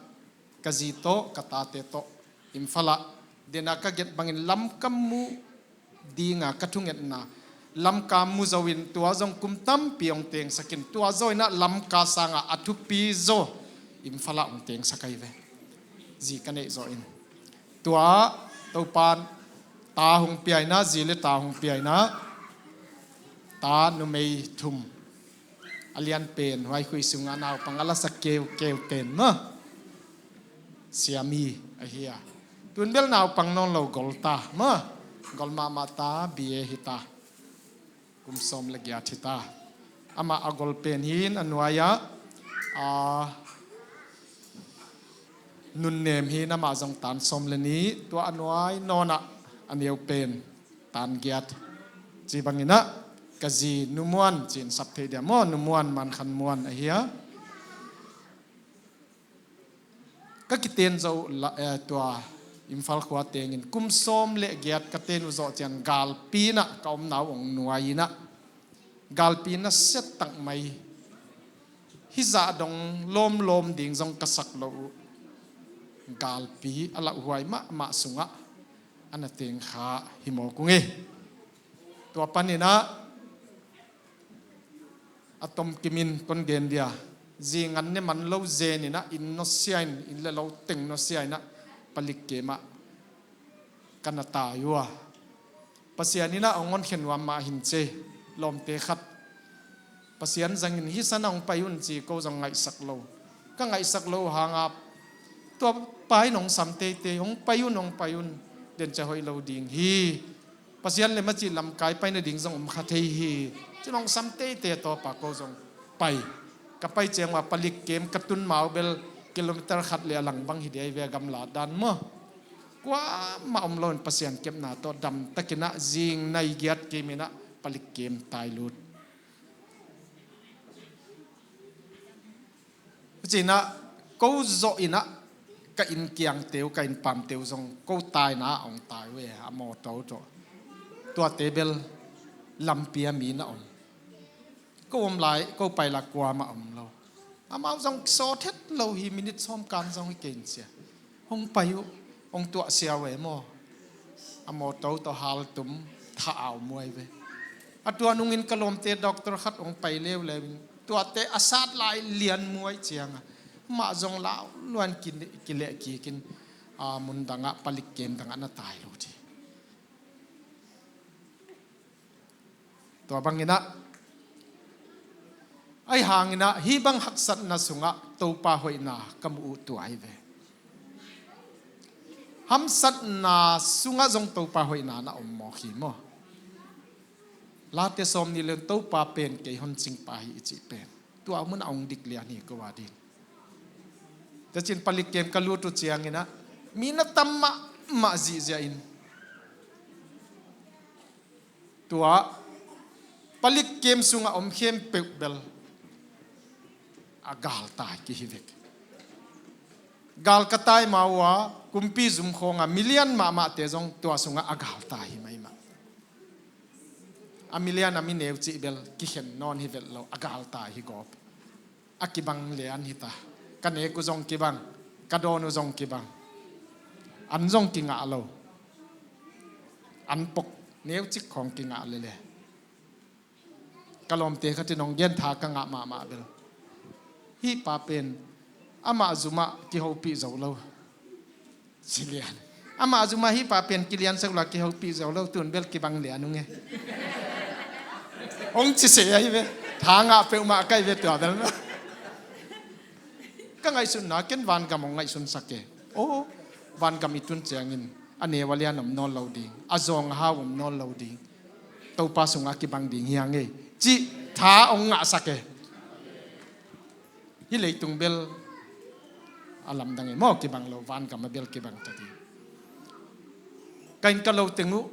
ka zi tawh, ka tate tawh Imphal ah, den a ka gelh bangin Lamka mu dinga ka thungetna, Lamka mu zo in, tua zong kum tampi hong tengsak in, tua zaw in ah Lamka sangah a thupi zaw Imphal ah hong tengsak ahi ve. Zi ka neih zawh in. Tua Topa'n ta hong pia in ah, zi le ta hong pia in ah, ta numei thum. A lian pen, huai khui sungah naupang a lasak keukeu pen maw? Siami ahi a. Tu-in bel naupang nawn lo, gol ta maw? Gol mahmah ta, B A hi ta. Kum sawm le giat hi ta. Amah a gol pen hi in, a nuai-ah, a, nunnem hi in, amah zong tan sawm le nih, tua a nuai nawn ah a neu pen tan giat. Ci bangin ah, ka zi Nu Muan ci-in sap thei dia maw, Nu Muan, Mankhan Muan ahi a. Ka kiten zo uh la, eh, tua Imphal khua tengin kum sawm le giat ka ten uh zawh ciang galpi in ah ka omna uh hong nuai in ah, galpi nasia tak mai, hih zah dong lawmlawm ding zong ka sak loh uh, galpi a lauhuai mahmah sungah a na teng kha hi mawk ung e. Tua panin ah, a tomkim in kon gen dia, zi ngan ne man lo zen in ah, inn nusia in, inn le lo teng nusia in ah, palik kem ah ka na tai uh a. Pasian in ah hong honkhia nuam mah hi in ci, lawmte khat Pasian zangin hih san ah hong pai un ci, ko zong ngaihsak lo. Ka ngaihsak loh hangah, tua pa in hong sam teitei, hong pai un, hong pai un, den ciang hoih lo ding hi. Pasian lem a cih lamkai pai nading zong om kha thei hi. Ci-in hong sam teitei a, tua pa ko zong pai. Ka pai ciang ua palik kem ka tun ma uh bel kilometer khat le a lang bang hi ding ahi ve, a gamla dan maw. Kuamah om lo in Pasian kepna tawh damtakin ah zing nai giat kim in ah palik kem tai lut. Huci-in ah, ko zawh in ah, ka inn kiangte uh, ka inn pamte uh zong ko taina ah hong tai uh e, a mawtaw tawh. Tuate bel lampi ah mi na om. Ko om lai, ko pai lai kuamah om lo. Amau zong sawt het lo hi, minit sawm kan zong hi kei in sia. Hong pai uh, hong tuahsia uh e maw. A mawtaw tawh haltum, tha au muai ve. A tua nungin ka lawmte doctor khat hong pai leuleu in, tuate a sat lai lian muai ciangah, mah zong lau luan ki, kileh kikin, a, mun dangah, palik kem dangah na tai lut hi. Tua bangin ah, ahi hangin ah, hih bang haksatna sungah Topa hoihna ka muh uh tua hi ve. Hamsatna sungah zong Topa hoihna na om mawk hi maw. Late sawmnih le Topa pen kei hong cingpa hi i cih pen, tua mun a hong dik lian hi ko a ding. Tua ci-in palik kem ka lut uh ciangin ah, mi na tam mahmah zihziah in, tua palik kem sungah om khempeuh bel a galtai kihi vek. Gal ka tai ma uh a, kumpi zum khawngah milian mahmahte zong tua sungah a galtai hi maimah. A milian a mi neu cih bel kikhen nawn hi vet lo, a galtai hi gawp. A kibang le an hi ta. Ka nek uh zong kibang, ka dawn uh zong kibang. An zong kingah lo. An pok neu cik khawng kingah lele. Ka lawmte khat in hong gen tha ka ngah mahmah bel, hih pa pen amah zumah kihopih zo lo. Ci lian. Amah zumah hih pa pen kiliansak lo, kihopih zo lo, tun bel kibang lian ung e. Hong ci seh ahi ve. Tha ngah peuhmah ka hi ve tua bel. Ka ngaihsutna ken vangam hong ngaihsunsak e. Aw, vangam i tun ciangin a neu a lian om nawn lo ding, a zawng a hau om nawn lo ding. Topa sungah kibang ding hi hang e, cih tha hong ngahsak e. Hih leitung bel a lamdang e maw, kibang lo, vangam a bel kibang ta ding. Ka inn ka lo teng uh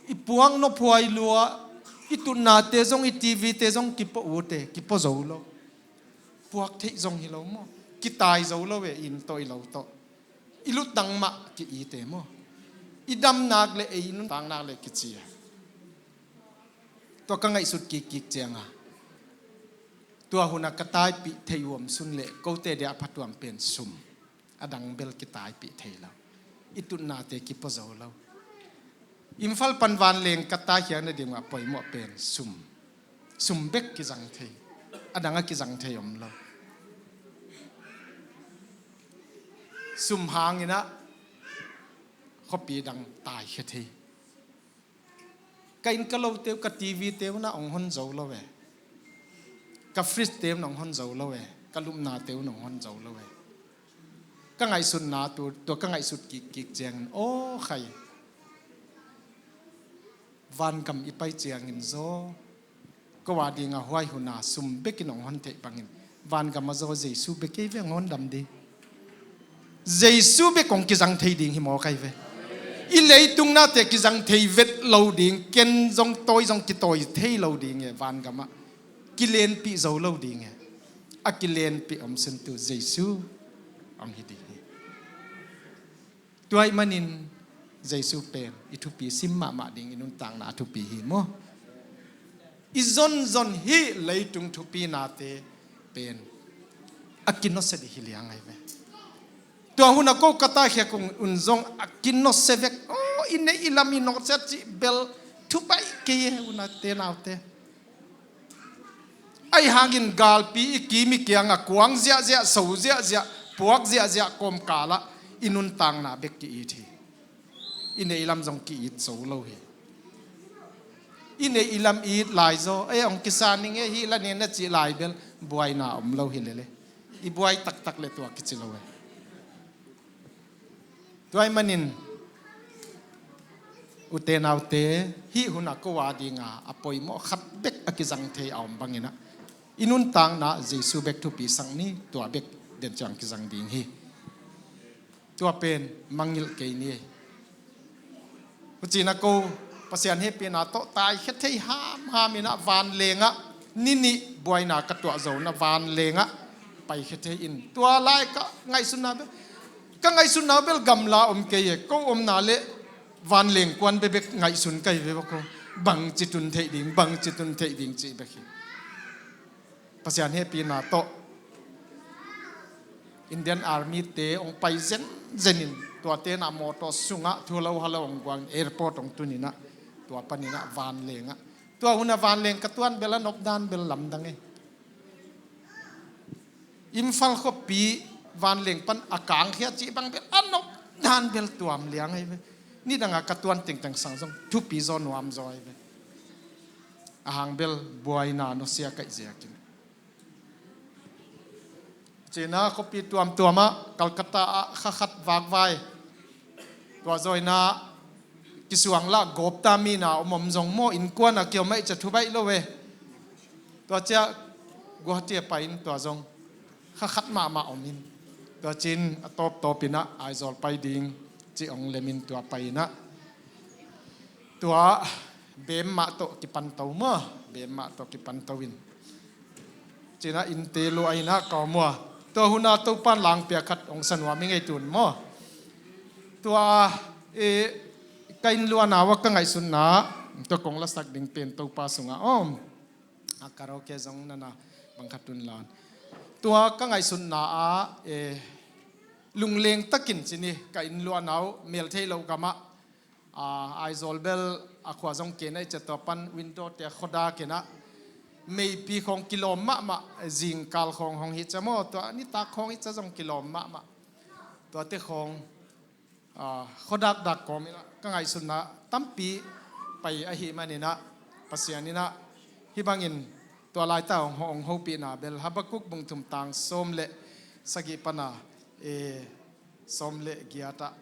i puak nophuai lua, i tutnate zong, i T V-te zong kipua ut e, kipua zo lo. Puak theih zong hi lo maw, kitai zo lo e, inn tawh i lo tawh. I lutang mah ki-it e maw. I dam nak le ei i nuntak nak le kici a. Tua ka ngaihsut kikkik cianga, tua huna ka taipih thei uh om sun le kote dia a phatuam pen sum. A dang bel kitaipih thei lo. I tutnate kipua zo lo. Imphal pan vanleng ka taikhiak nading uh a poimawh pen sum. Sum bek kizang thei. A dang a kizang thei om lo. Sum hangin ah khuapi dang taikhia thei. Ka inn ka lote uh, ka T V-te uh na hong hon zo lo e. Ka fridge-te uh na hong hon zo lo e. Ka lupnate uh na hong hon zo lo e. Ka ngaihsutna tu, tua ka ngaihsut kikkik ciangin, aw khai, vangam i pai ciangin zaw, ko a dinga huai huna sum bekin hong hon theih bangin, vangam a zaw Jesu bek kei ve hong hon dam ding. Jesu bek hong kizang thei ding hi maw kai ve. I leitung nate kizang thei vet lo ding, ken zong tawi zong kitawi thei lo ding e, vangamah kilenpih zo lo ding e. A kilenpih om suntu Jesu hong hi ding hi. Tua ahih manin Jesu pen i thupi sim mahmah ding, i nuntakna a thupi hi maw. I zonzon hih leitung thupinate pen a kinosia dih hi liang ahi ve. Tua huna ko ka taikhiak un zong a kinosia vek. Aw, i neih i lam i nawhsiat cih bel thubaih kei e, unate naute. Ahi hangin galpi i kim i kianga kuang ziahziah, so ziahziah, puak ziahziah kawmkalah i nuntakna bek ki-it hi. I neih i lam zong ki-it zo lo hi. I neih i lam i it lai zaw, e, hong kisa ning e, hih la nen na cih lai bel buaina om lo hi lele. I buai taktak le tua kici lo e. Tua ahih manin ute naute, hih huna ko a dinga a poimawh khat bek a kizang thei a om banginah i nuntakna Jesu bek thupi sak ni, tua bek den ciang kizang ding hi. Tua pen mangngilh kei ni. Hucinah ko Pasian hehpihna tawh taikhia thei hamham inah vanlengah ni nih buaina ka tuah zonah vanlengah paikhia thei in. Tua lai ka ngaihsunna bel, ka ngaihsunna bel gamla om kei e. Ko omna le vanleng kuan bekbek ngaihsun ka hi ve ko. Bangci tun theih ding, bangci tun theih ding cih bek hi. Pasian hehpihna tawh Indian Army te hong pai zenzenin, tuate nah mawtaw sungah thu lo ha lo hong guang, airport hong tuninah, tua paninah vanlengah. Tua hunah vanleng ka tuan bel a nopdan bel lamdang e. Imphal khuapi vanleng pan a kangkhia cih bang bel a nopdan bel tuam liang ahi ve. Nidanga ka tuan tengteng sang zong thupi zaw, nuam zaw ahi ve. Ahang bel buaina nusia kaih ziakin. Cina khuapi tuamtuamah Calcutta ah kha khat vakvai. Tua zawina kisuang lah gawpta mina om om zong maw, innkuana kiom aih cia thubaih lo e. Tua cia Guwahati a pai in tua zong kha khat mahmah om in. Tua cin a tawptawpinah Aizawl pai ding ci ong lemin tua pai inah. Tua bem mah tawh kipanto maw, bem mah tawh kipanto in. Cina innte lua inah ka om ua. Tua huna Topan langpia khat ong sanuam i ngei tun maw. Tua, e, ka inn luanau a ka ngaihsutna, tua kong lasak ding pen Topa sungah om. A karaoke zong nana bang khat tun lan. Tua ka ngaihsutna ah, e, lungleng takin cini ka inn luanau mel thei loh gamah, a, Aizawl bel a khua zong ken aih cia tua pan window te a khuada kenah meipi khawng kilawm mahmah, zingkal khawng hong hi cia maw, tua nitak khawng hi cia zong kilawm mahmah. Tuate khawng ah, khuadakdak kawm in ah ka ngaihsutna tampi pai ahih manin ah, Pasian in ah hih bangin tua laitakin hong, hong hopihna bel Habakkuk bung thum tang sawm le sagih pan a, eh, sawm le giat ah,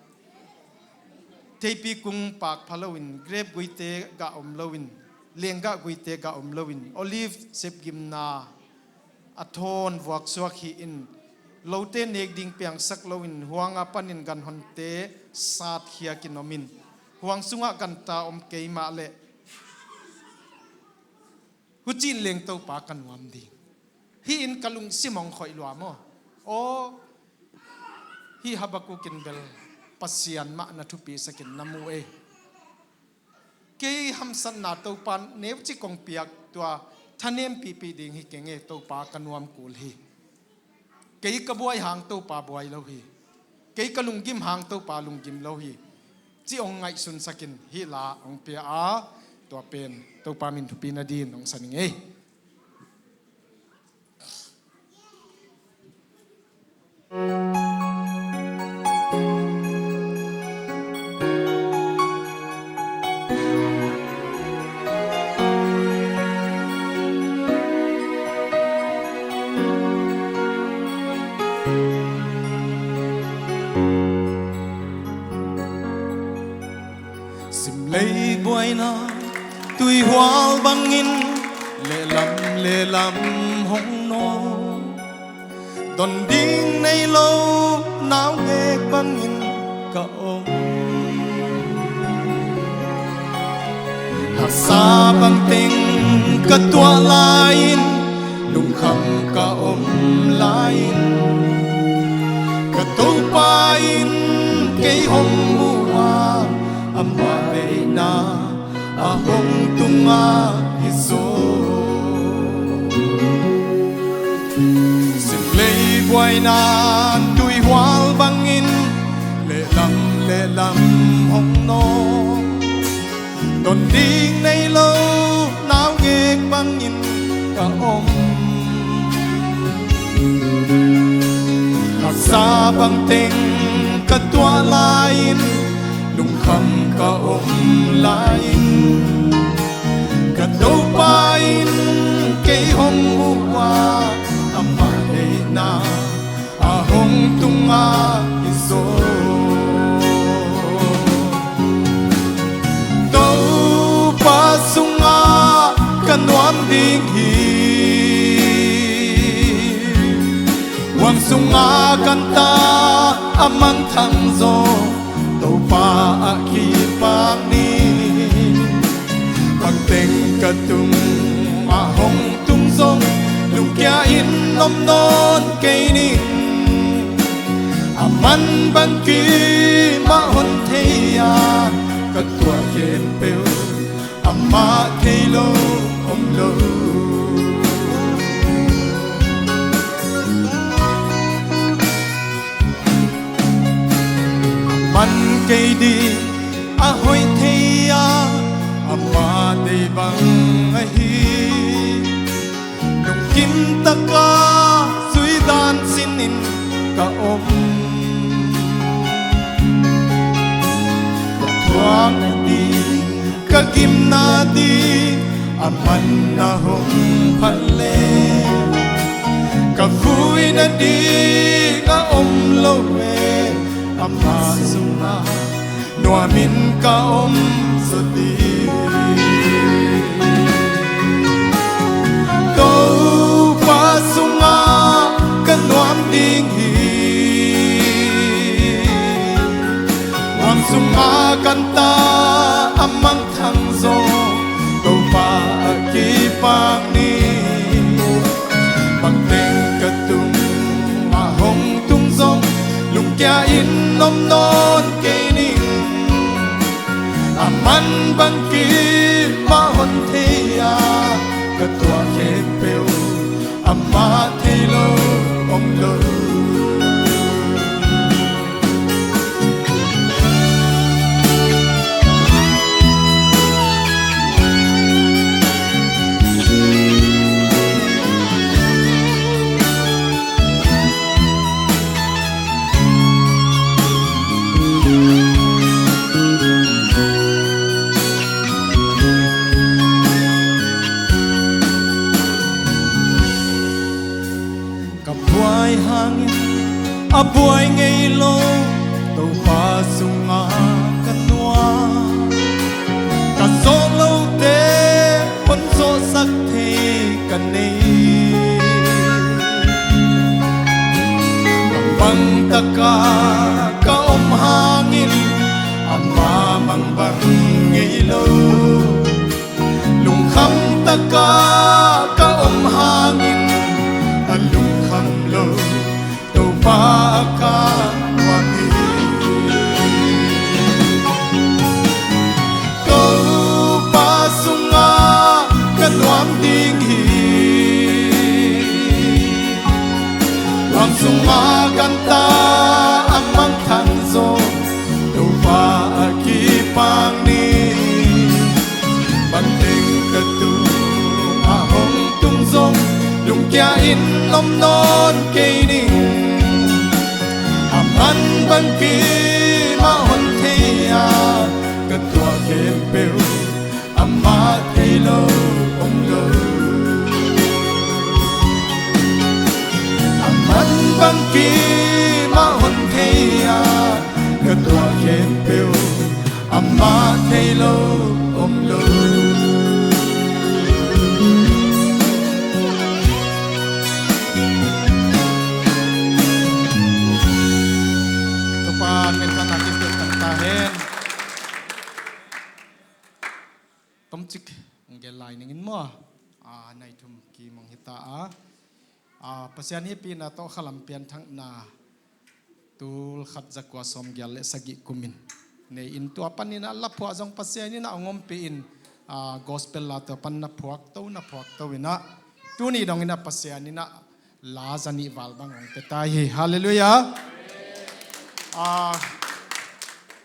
"Theipi kung pakpha loin, grep guite gah om loin, lenggah guite gah om loin, olive sepgimna a thawn vuaksuak hi-in, lote nek ding piangsak loin, huang a panin ganhonte satkhiakin om in, huang sungah ganta om kei mah leh, huci-in leng Topa ka nuam ding. Hih in ka lungsim hong khoih lua maw? Aw, hih Habakkuk in bel Pasian mah na thupisakin na mu ei. Kei hamsatna Topa neuci kong piak, tua thanempihpih ding hi keng e, Topa ka nuam kul hi. Kei ka buai hang Topa buai lo hi. Kei ka lunggim hang Topa lunggim lo hi," ci hong ngaihsunsakin hih la hong pia a, tua pen Topa min thupi nadin hong sa ning ei. Simlei buaina tuihual bangin, lehlam lehlam hong nawng. Don ding nei lo naungek bangin ka om. Haksa bangteng ka tuah lai-in, lungkham ka om lai-in, ka Topa in kei hong mu a, amah deihna a hong tung ahi zaw. Simlei buaina tuihual bangin, lehlam lehlam hong nawng. Don ding nei lo naungek bangin ka om. Haksa bangteng ka tuah lai-in, lungkham ka om lai-in, ka Topa in kei hong mu a, amah deihna a hong tung ahi zaw. Topa sungah ka nuam ding hi. Huang sungah ganta a mangthang zaw, Topa ah kipak ni. Bangteng ka tungah hong tung zong, lungkia in om nawn kei ning. Aman bangkim ah hon thei a, ka tuah khempeuh amah thei lo om lo. Aman kei ding a hoih thei a, amah deih bang ahi. Lungkim taka zui dan sinin ka om. Ka thuak nading, ka gim nading, aman na hong phat leh, ka vui nading a om lo e, amah sungah nuamin ka om zaw ding. Topa sungah ka nuam ding hi. Huang sungah ganta a mangthang zaw, Topa ah kipak ni. Bangteng ka tungah hong tung zong, lungkia in om nawn kei ning. Aman bangkim ah hon thei a, ka tuah khempeuh amah thei lo om lo. A buai ngei lo Topa sungah ka nuam. Ka zawh lote hon zawhsak thei ka nei. Bangbang takah ka om hangin ama mangbang ngei lo. Lungkham takah ka om hangin a lungkham lo Topa ka nuam hi. Topa sungah ka nuam ding hi. Ruang sungah ganta a mangthang zong Topa a kipak ni. Banteng ka tungah hong tung zong lungkia in om nawn kei ning. A man bangkim ah hon thei a, ka tuah khempeuh amah thei lo om lo. A man bangkim ah hon thei a, ka tuah khempeuh amah thei lo om lo. Topa min thang a kipelh tang ta hen. Tomcik hong gel lai ning in maw? A, nai thum kim hong hi ta a. A, Pasian hehpihna tawh khalam pianthakna tul khat zakua sawmgiat le sagih kumin nei in, tua panin ah laphuah zong Pasian in ah hong ompih in, a, gospel la tua pan na phuak to, na phuak to in ah tuni dong in ah Pasian in ah la zanih val bang hong pia ta hi. Halleluiah. A,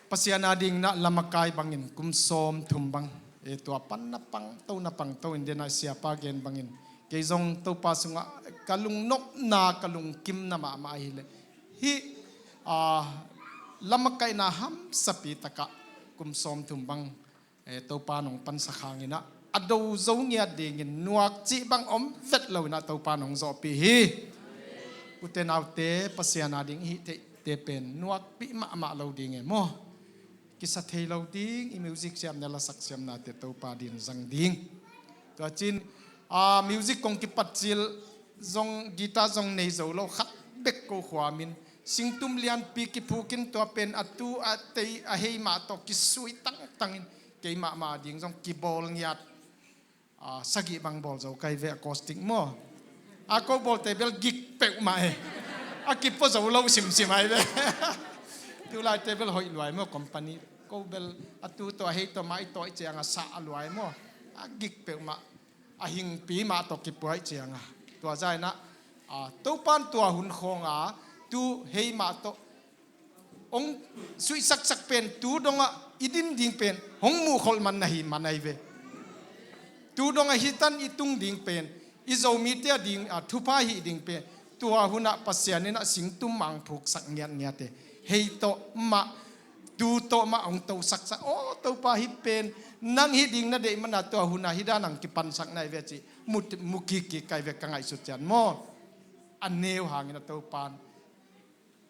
Pasian a ding in ah lamakai bangin kum sawmthum bang, e, tua pan na pang to, na pang to in, den ah siapa gen bangin kei zong Topa sungah ka lungnopna, ka lungkimna mahmah ahileh hih, a, lamakaihna hamsapi takah kum sawmthum bang, e, Topa nong pansak hangin ah a do zo ngiat dingin nuak cih bang om vet lo in ah Topa nong zawhpih hi. Ute naute, Pasian a ding i hih theihte pen nuakpih mahmah lo ding e maw? Kisa thei lo ding, i music siamna, lasak siamnate Topa din zang ding. Tua cin, a, music kong kipat cil zong, guitar zong nei zo lo, khat bek ko khuamin singtum lianpi kiphukin tua pen a tu a tei a hei mah tawh kisui tangtangin keimah mah ding zong kibawl ngiat, a, sagih bang bawl zo kai ve, acoustic maw? A, ko bawlte bel gik peuhmah e. A kipua zo lo simsim ai ve. Tulaite bel hoih luai maw, company. Ko bel a tu tawh a hei tawh mah i tawh i ciang a sah a luai maw? A gik peuhmah. A hingpi mah tawh kipua i ciang a. Tua zainah, a, Topan tua hun khawng a tu hei mah tawh hong suihsaksak pen tu dongah i din ding pen hong muhkholh man na hi man ai ve. Tu dongah hitan i tung ding pen, i Zomite a ding, a, thupha hih ding pen, tua hunah Pasian in ah singtum mah hong phuksak ngiatngiat e. Hei tawh mah, tu tawh mah hong tosaksak. Aw Topa, hih pen nang hih ding na deih mana tua hunah hih dan hong kipansak na hi ve cih mu, mu kikkik kai ve ka ngaihsut cian maw? A neu hangin a Topan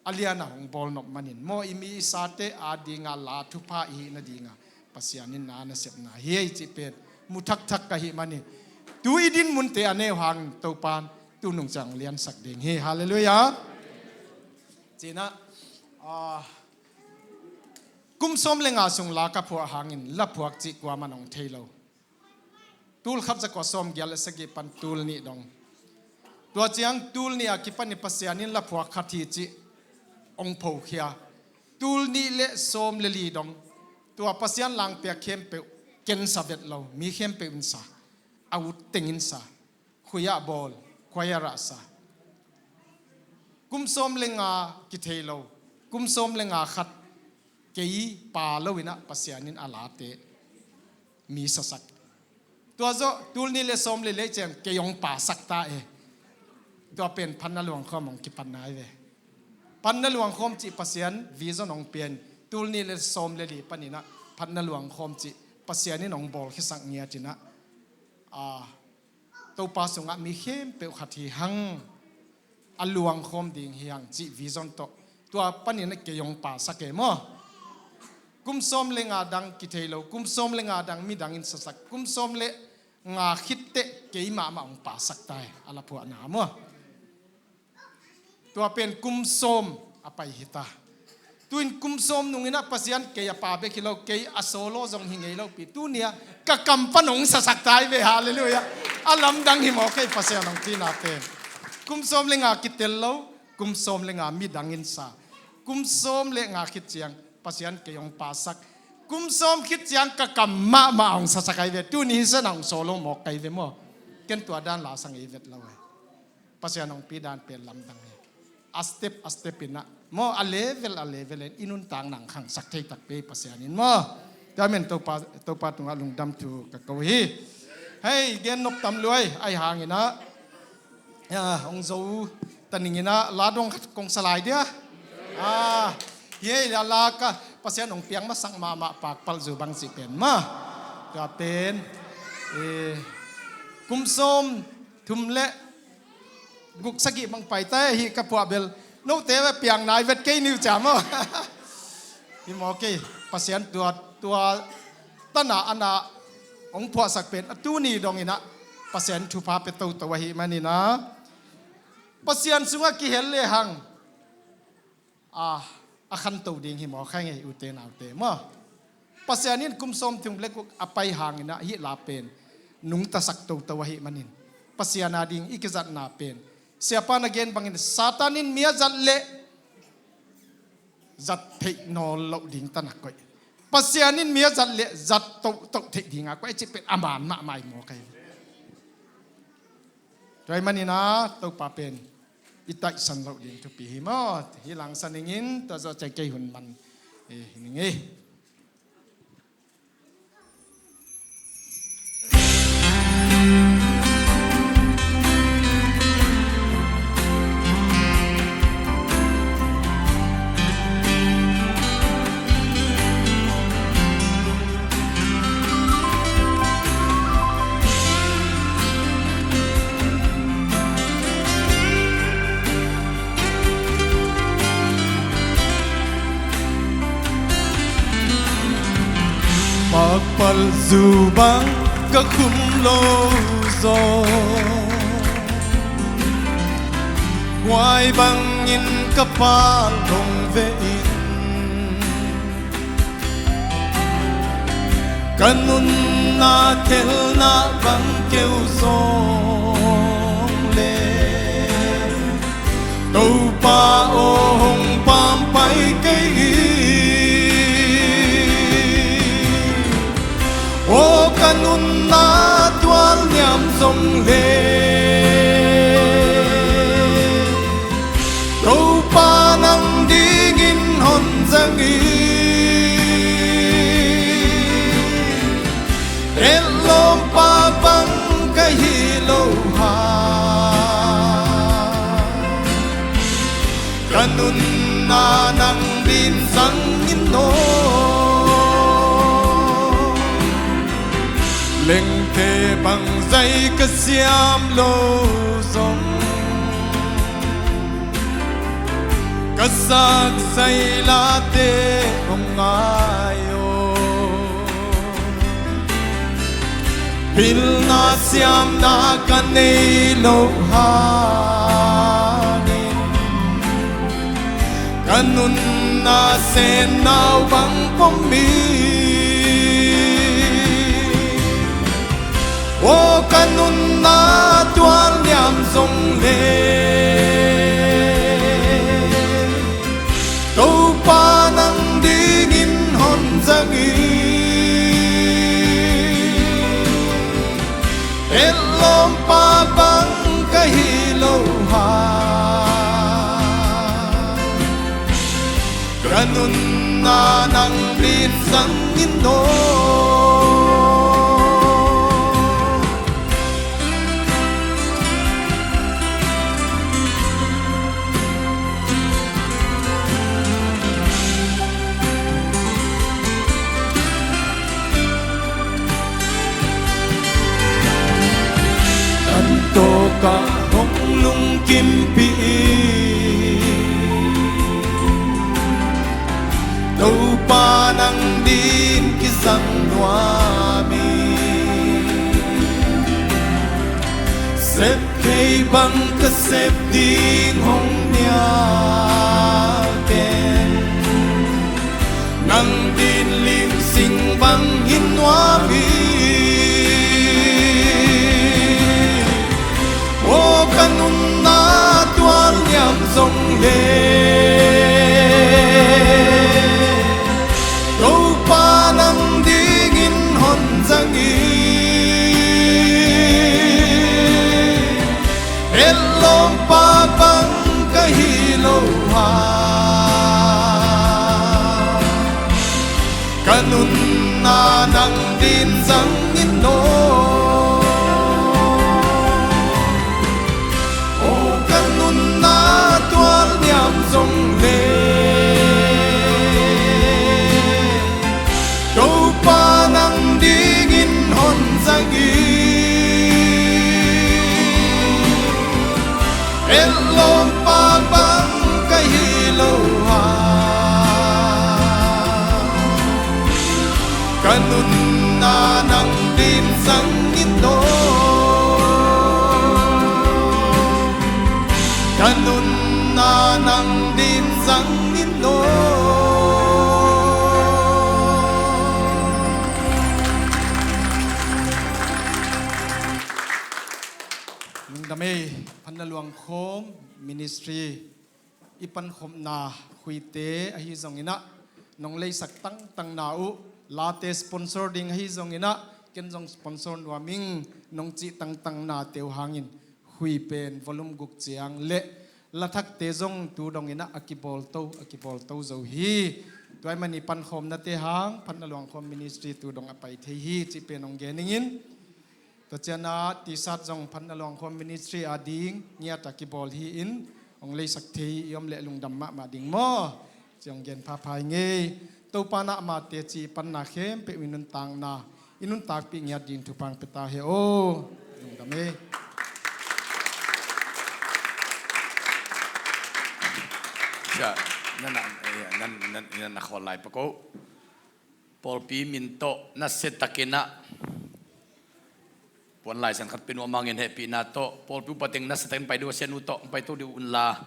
a lian a hong bawl nop manin maw, i mi i sate a dinga la thupha i hih nadinga Pasian in na nasepna hi ei cih pen mu thakthak ka hih manin tu i din munte a neu hangin Topan tu nung ciang liansak ding hi. Halleluiah. Cinah, a, kum sawm le nga sung la ka phuah hangin la phuak cih kuaman hong thei lo. Tul khat zakua sawmgiat le sagih pan tul nih dong. Tua ciang tul nih a kipan i Pasian in la phuak khat hi cih hong phokhia. Tul nih le sawm le li dong tua Pasian langpiak khempeuh ken sa vet lo, mi khempeuh in sa, a ut teng in sa, khuiah bawl, khuaiah rah sa. Kum sawm le nga kithei lo, kum sawm le nga khat kei pa lo in ah Pasian in a late mi sasak. Tua zawh tul nih le sawm le li ciang kei hong pasak ta e. Tua pen phatna luangkhawm hong kipan nai ve. Phatna luangkhawm cih Pasian vision hong pian, tul nih le sawm le li panin ah phatna luangkhawm cih Pasian in hong bawlkhiasak ngiat in ah, a, Topa sungah mi khempeuh khat hi hang. a luangkhawm ding hi hang cih vision tawh tua panin a kei hong pasak e maw. Kum sawm le nga dang kithei lo, kum sawm le nga dang midang in sasak, kum sawm le nga khit teh kei mahmah hong pasak ta hi, a laphuahna maw. Tua pen kum sawm a pai hi ta. Tu-in kum sawm nung in ah Pasian kei a pa bek hi lo, kei a solo zong hi ngei lo pi. Tuni-ah ka kam pan hong sasak ta hi ve, halleluiah. A lamdang hi maw kei Pasian hong cihna pen. Kum sawm le nga kitel lo, kum sawm le nga midang in sa. Kum sawm le nga khit ciang Pasian kei hong pasak. Kum sawm khit ciang ka kam mahmah hong sasak ahi ve. Tuni hi sen hong solo mawk ka hi ve maw. Ken tua dan la sang ei vet lo hi. Pasian hong pi dan pen lamdang hi. A step a step in ah maw, a level a level in i nuntak nang khangsak thei takpi Pasian in maw. Tua men Topa, Topa tungah lungdam thu ka ko hi. Hei, gen nop tam luai, ahi hangin ah, ah, hong zo ta ning in ah la dong khat kong sa lai dia. Ah, hi ei la la ka Pasian hong piang masak mahmah pakpalh zu bang cih pen maw. Tua pen, eh, kum sawm thum le guk sagih bang pai ta hi ka phuah bel. Note va piang nai vet kei niu cia maw. Hi maw kei, Pasian tua, tua tana ana hong phuahsak pen a tuni dong in ah Pasian thupha pia toto ahih manin ah Pasian sungah kihel le hang a, a khanto ding hi maw, kha ngei ute naute maw. Pasian in kum sawm thum le guk a pai hangin ah hih la pen nungtasak toto ahih manin Pasian a ding i kizatna pen siapa na gen bangin Satan in mi a zat leh zat theih nawl loh ding tana koih. Pasian in mi a zat leh zat tohtoh theih dinga koih cih pen a man mahmah hi maw kei. Tua ahih manin ah Topa pen i taihsan loh ding thupi hi maw. Hi langsa ning in tua zawh ciang kei hun man, eh, hi ning ei. Pakpalh zu bang ka khum lo zaw, huai bangin ka pal dong ve in. Ka nunna telna bang keu zong le Topa aw hong pampai kei in. Aw ka nunna tual niam zong le Topa nang dingin hon zang in. Etlawm pa bang ka hi lo ha. Ka nunna nang din zang in aw. Lengte bang zai ka siam lo zong ka sak zailate hong ngai aw. Pilna siamna ka nei lo hangin ka nunna sennau bang pom in. Aw ka nunna tual niam zong le Topa nang dingin hon zang in. Etlawm pa bang ka hi lo ha. Ka nunna nang din zang in aw. An tawkah hong lungkimpih Sep thei bang ka sep ding hong nial ken, nang din lim sing bang hi nuam hi. Aw ka nunna tual niam zong le, Topa nang dingin hon zang hi. Etlawm pa bang ka hi lo ha, ka nunna nang din zang in aw. Aw ka nunna tual niam zong le, Topa nang dingin hon zang hi. Etlawm pa bang ka hi lo ha, ka nunna nang din zang in aw. Ka nunna nang din zang in aw. Lungdam ei, Phatna Luangkhawm Ministry i pankhopna Khuite ahi zongin ah, nong leisak tangtangna uh, late sponsor ding ahi zongin ah, ken zong sponsor nuam ing nong cih tangtangnate uh hangin, Khui pen volume guk ciang le lathakte zong tu dongin ah a kibawl to, a kibawl to zo hi. Tua ahih manin i pankhawmnate hang Phatna Luangkhawm Ministry tu dong a pai thei hi cih pen hong gen ning in. Tua ciangin ah T-shirt zong Phatna Luangkhawm Ministry a ding ngiat a kibawl hi in, hong leisak thei i om leh lungdam mahmah ding maw? Ci hong gen phapha ing ei. Topa in ah amate ci panna khempeuh i nuntakna, i nuntakpih ngiat ding thupha hong pia ta hen aw. Lungdam ei. Sia, na, na, eh, na, na, na, na khawl lai pak o. Pawlpi min tawh nasia takin ah puan laisan khat pia nuam hangin hehpihna tawh, pawlpi upa teng nasia takin pai dih uh a, sianu tawh hong pai to dih un la.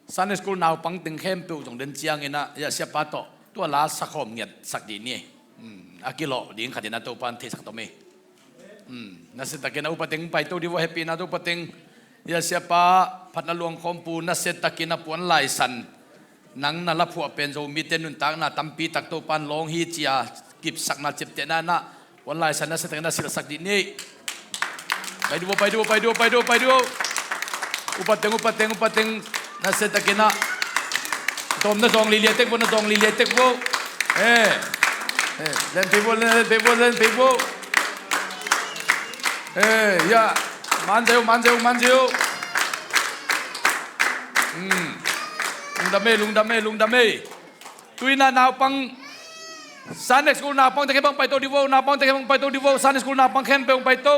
Sunday school naupang teng khempeuh zong den ciangin ah, ya, siapa tawh tua la sakhawm ngiat sak dih ni. Hmm, a kilawh ding khat in ah Topa in theisak tom ei. Hmm, nasia takin ah upa teng pai to dih uh a, hehpihna tawh upa teng, ya, siapa, Phatna Luangkhawm pu, nasia takin ah puan laisan nang na la phuah pen Zomite nuntakna tampi tak Topa in lawng hi ci-a kipsakna ciaptehna in ah puan laisan nasia takin ah silhsak dih ni. Pai dih uh a, pai dih uh a, pai dih uh a, pai dih uh a. Upa teng, upa teng, upa teng, nasia takin ah. Tawm na zawng liliai tek vo, na zawng liliai tek vo. Eh. Eh, len pei vo, len pei vo, len pei vo. Eh, ya. Man zeu, man zeu, man zeu. Hmm. Lungdam ei, lungdam ei, lungdam ei. Tu-in ah naupang, Sunday school naupang teng khempeuh hong pai to dih vo, naupang teng khempeuh hong pai to dih vo, Sunday school naupang khempeuh hong pai to.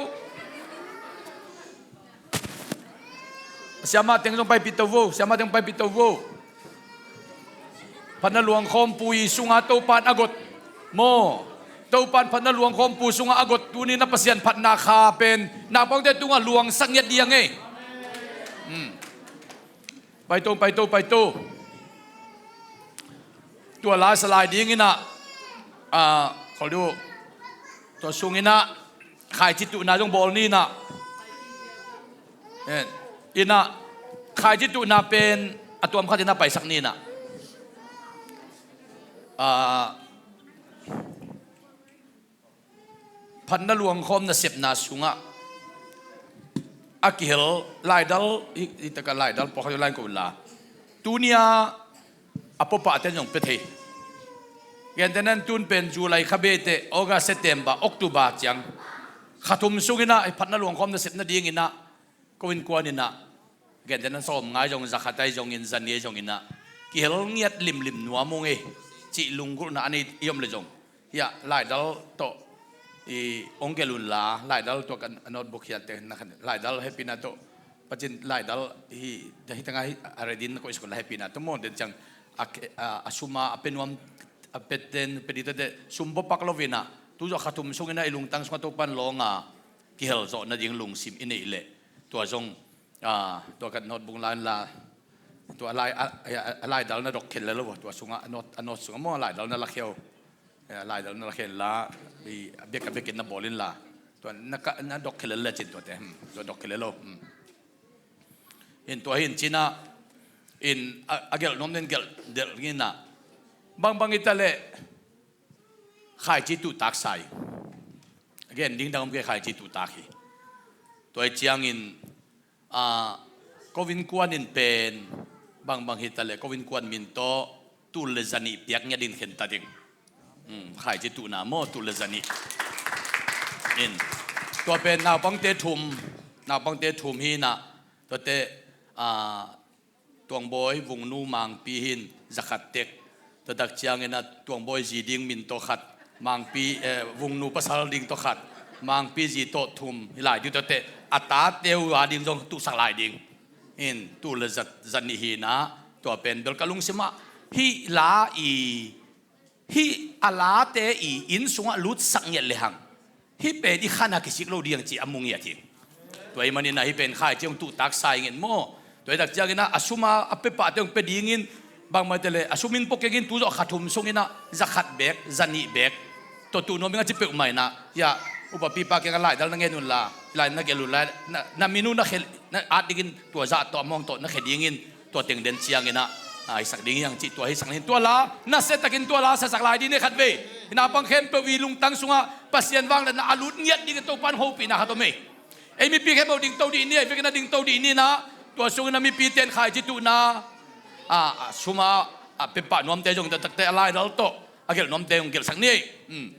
Siamah teng zong paipih to vo, siamah teng paipih to vo. Phatna Luangkhawm pu i sungah Topa in a got maw? Topa in Phatna Luangkhawm pu sungah a got tuni-in ah Pasian phatna kha pen naupangte tungah luangsak ngiat dih hang ei. Hmm. Pai to, pai to, pai to. Tua la sa lai dingin ah, ah, khawl dih uh. Tua sungin ah khaici tuhna zong bawl ni in ah. Eh, in ah khaici tuhna pen a tuam khat in ah paisak ni in ah. Ah, Phatna Luangkhawm nasepna sungah a kihel laidal, i, i taka laidal pawlkhat lai ko la. Tuni-a a puapate zong pia thei. Gentehna-in tun pen July kha beh teh, August, September, October ciang kha thum sungin ah i Phatna Luangkhawm nasep nadingin ah ko innkuan in ah, gentehna-in sawm ngai zong, za khat ahi zongin, za nih ahi zongin ah kihel ngiat limlim nuam ung ei cih lunggulhna a nei i om leh zong, hiah laidal tawh i hong gelh un la, laidal tawh ka notebook hiah te na khan, laidal hehpihna tawh, Pasian laidal hi, hih tengah hi a ready na koih suk un la, hehpihna tawh maw, den ciang a, a, a sum a, a pia nuam, a pia den, pia ding tawh teh sum bawlpak lo-in ah, tu zawh kha thum sungin ah i lungtang sungah Topa in lawng a kihel zawh nading lungsim i neih leh Tua zong, ah, tua ka notebook lai la, tua lai, a, a, a laidal na dok khel le lo, tua sungah, a note, a note sungah maw, a laidal na la khel. Eh, a laidal na la khel la, i, a bek, a bekin na bawl in la. Tua na ka, na dok khel le le cin tuate, hmm, tua dok khel le lo, hmm. In tua hi in cinah, in a, a gelh nuam den gelh delh nginah. Bangbang hi ta leh, khaici tuhtak sa hi. A gen ding dang om kei, khaici tuhtak hi. Tua hi ciangin, ah, ko innkuan in pen, bangbang hi ta leh, ko innkuan min tawh, tul le zanih piak ngiat in khen ta ding. Hmm, khaici tuhna maw, tul le zanih. In, tua pen naupangte thum, naupangte thum hi inah, tuate, ah, Tuangbawi Vungnu Mangpi hi in zakhat tek. Tua tak ciangin a Tuangbawi zi ding min tawh khat, Mangpi, eh, Vungnu pasal ding tawh khat, Mangpi zi tawh thum, hi lai ding tuate, a tate uh a ding zong tuhsak lai ding. In, tul le za, zanih hi inah, tua pen bel ka lungsimah, hih la i, hih a late i inn sungah lutsak ngiat lehang, hih pen i khan a kisik lo ding ci a mu ngiat hi. Tua ahih manin ah hih pen khaici hong tuhtak sa ing in maw. Tua hi tak ciangin ah a sum a, a pia pahte hong pia dingin, bangmah hi ta leh, a sum in pua keng in tu zawh kha thum sungin ah, zakhat bek, zanih bek. Tua tuh nuam ing a ci peuhmah inah, hiah, upa pipa kiangah laidal na ngen un la, lai na gelh un la, na, na min uh na khel, na at dingin tua zah tawh a mawng tawh na khel dingin, tua teng den ciangin ah, ah, hisak ding hiang cih tua hisak ding. Tua la, nasiatakin tua la sasak lai ding ni khatvei. Hih naupang khempeuh i lungtang sungah Pasian vangliatna a lut ngiat dingin Topa'n hopihna khat om hi. Ei mipi khempeuh dingto dih ni, ei vekin a dingto dih ni inah, tua sungin a mipite in khaici tuhna, ah, a sum a, a pia pah nuamte zong tua takte a laidal tawh, a gelh nuamte zong gelhsak ni. Hmm.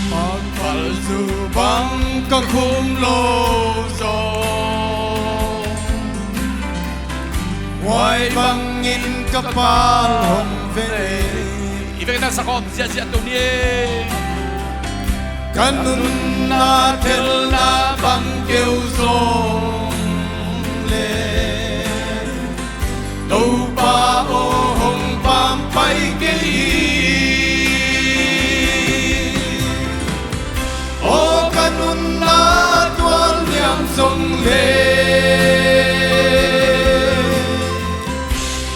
Pakpal zu bang ka khum lo zong, huai bangin ka pal hong ven. I vekna sakawm ziahziah to ni e. Ka nunna telna bang keu zong le, Topa aw hong pampai kei hi. Aw ka nunna tual niam zong le,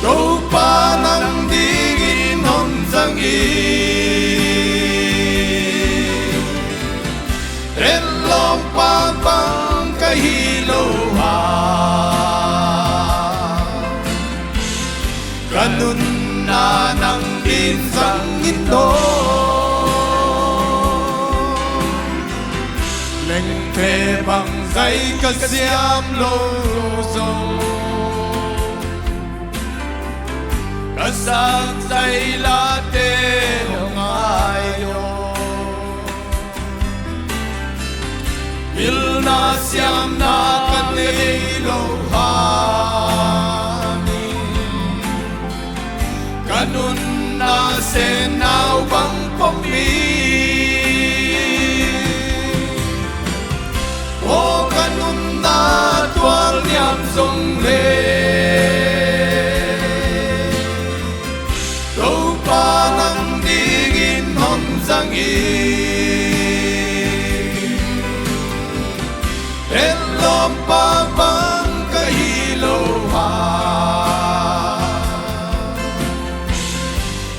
Topa nang dingin hong zang hi. Etlawm pangpang ka hi lo a, ka nunna nang din zang in aw. Lengthe bangzai ka siam lo zong, ka sakzai late hong ngai aw. Pilna siamna ka nei lo hangin, ka nunna sennau bang pom hi. Aw ka nunna tual niam zong le, Topa nang dingin hong zang hi. Etlawm pangpang ka hi lo a,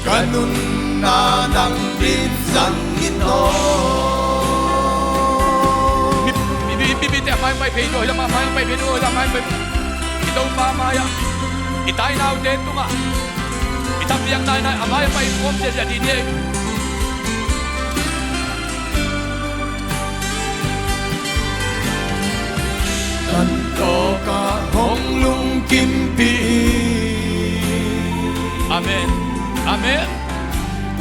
ka nunna nang din zang in aw. Mi, mi, mi, mipite a mai pai phei dawh hi lam a, mai pai phei dawh hi lam, mai pai. I Topa mai-ah, i tainaute tungah, i thapiakna in a mai-ah pai puam ziahziah dih ni ei. Kan tawkah hong lungkimpih. Amen. Amen.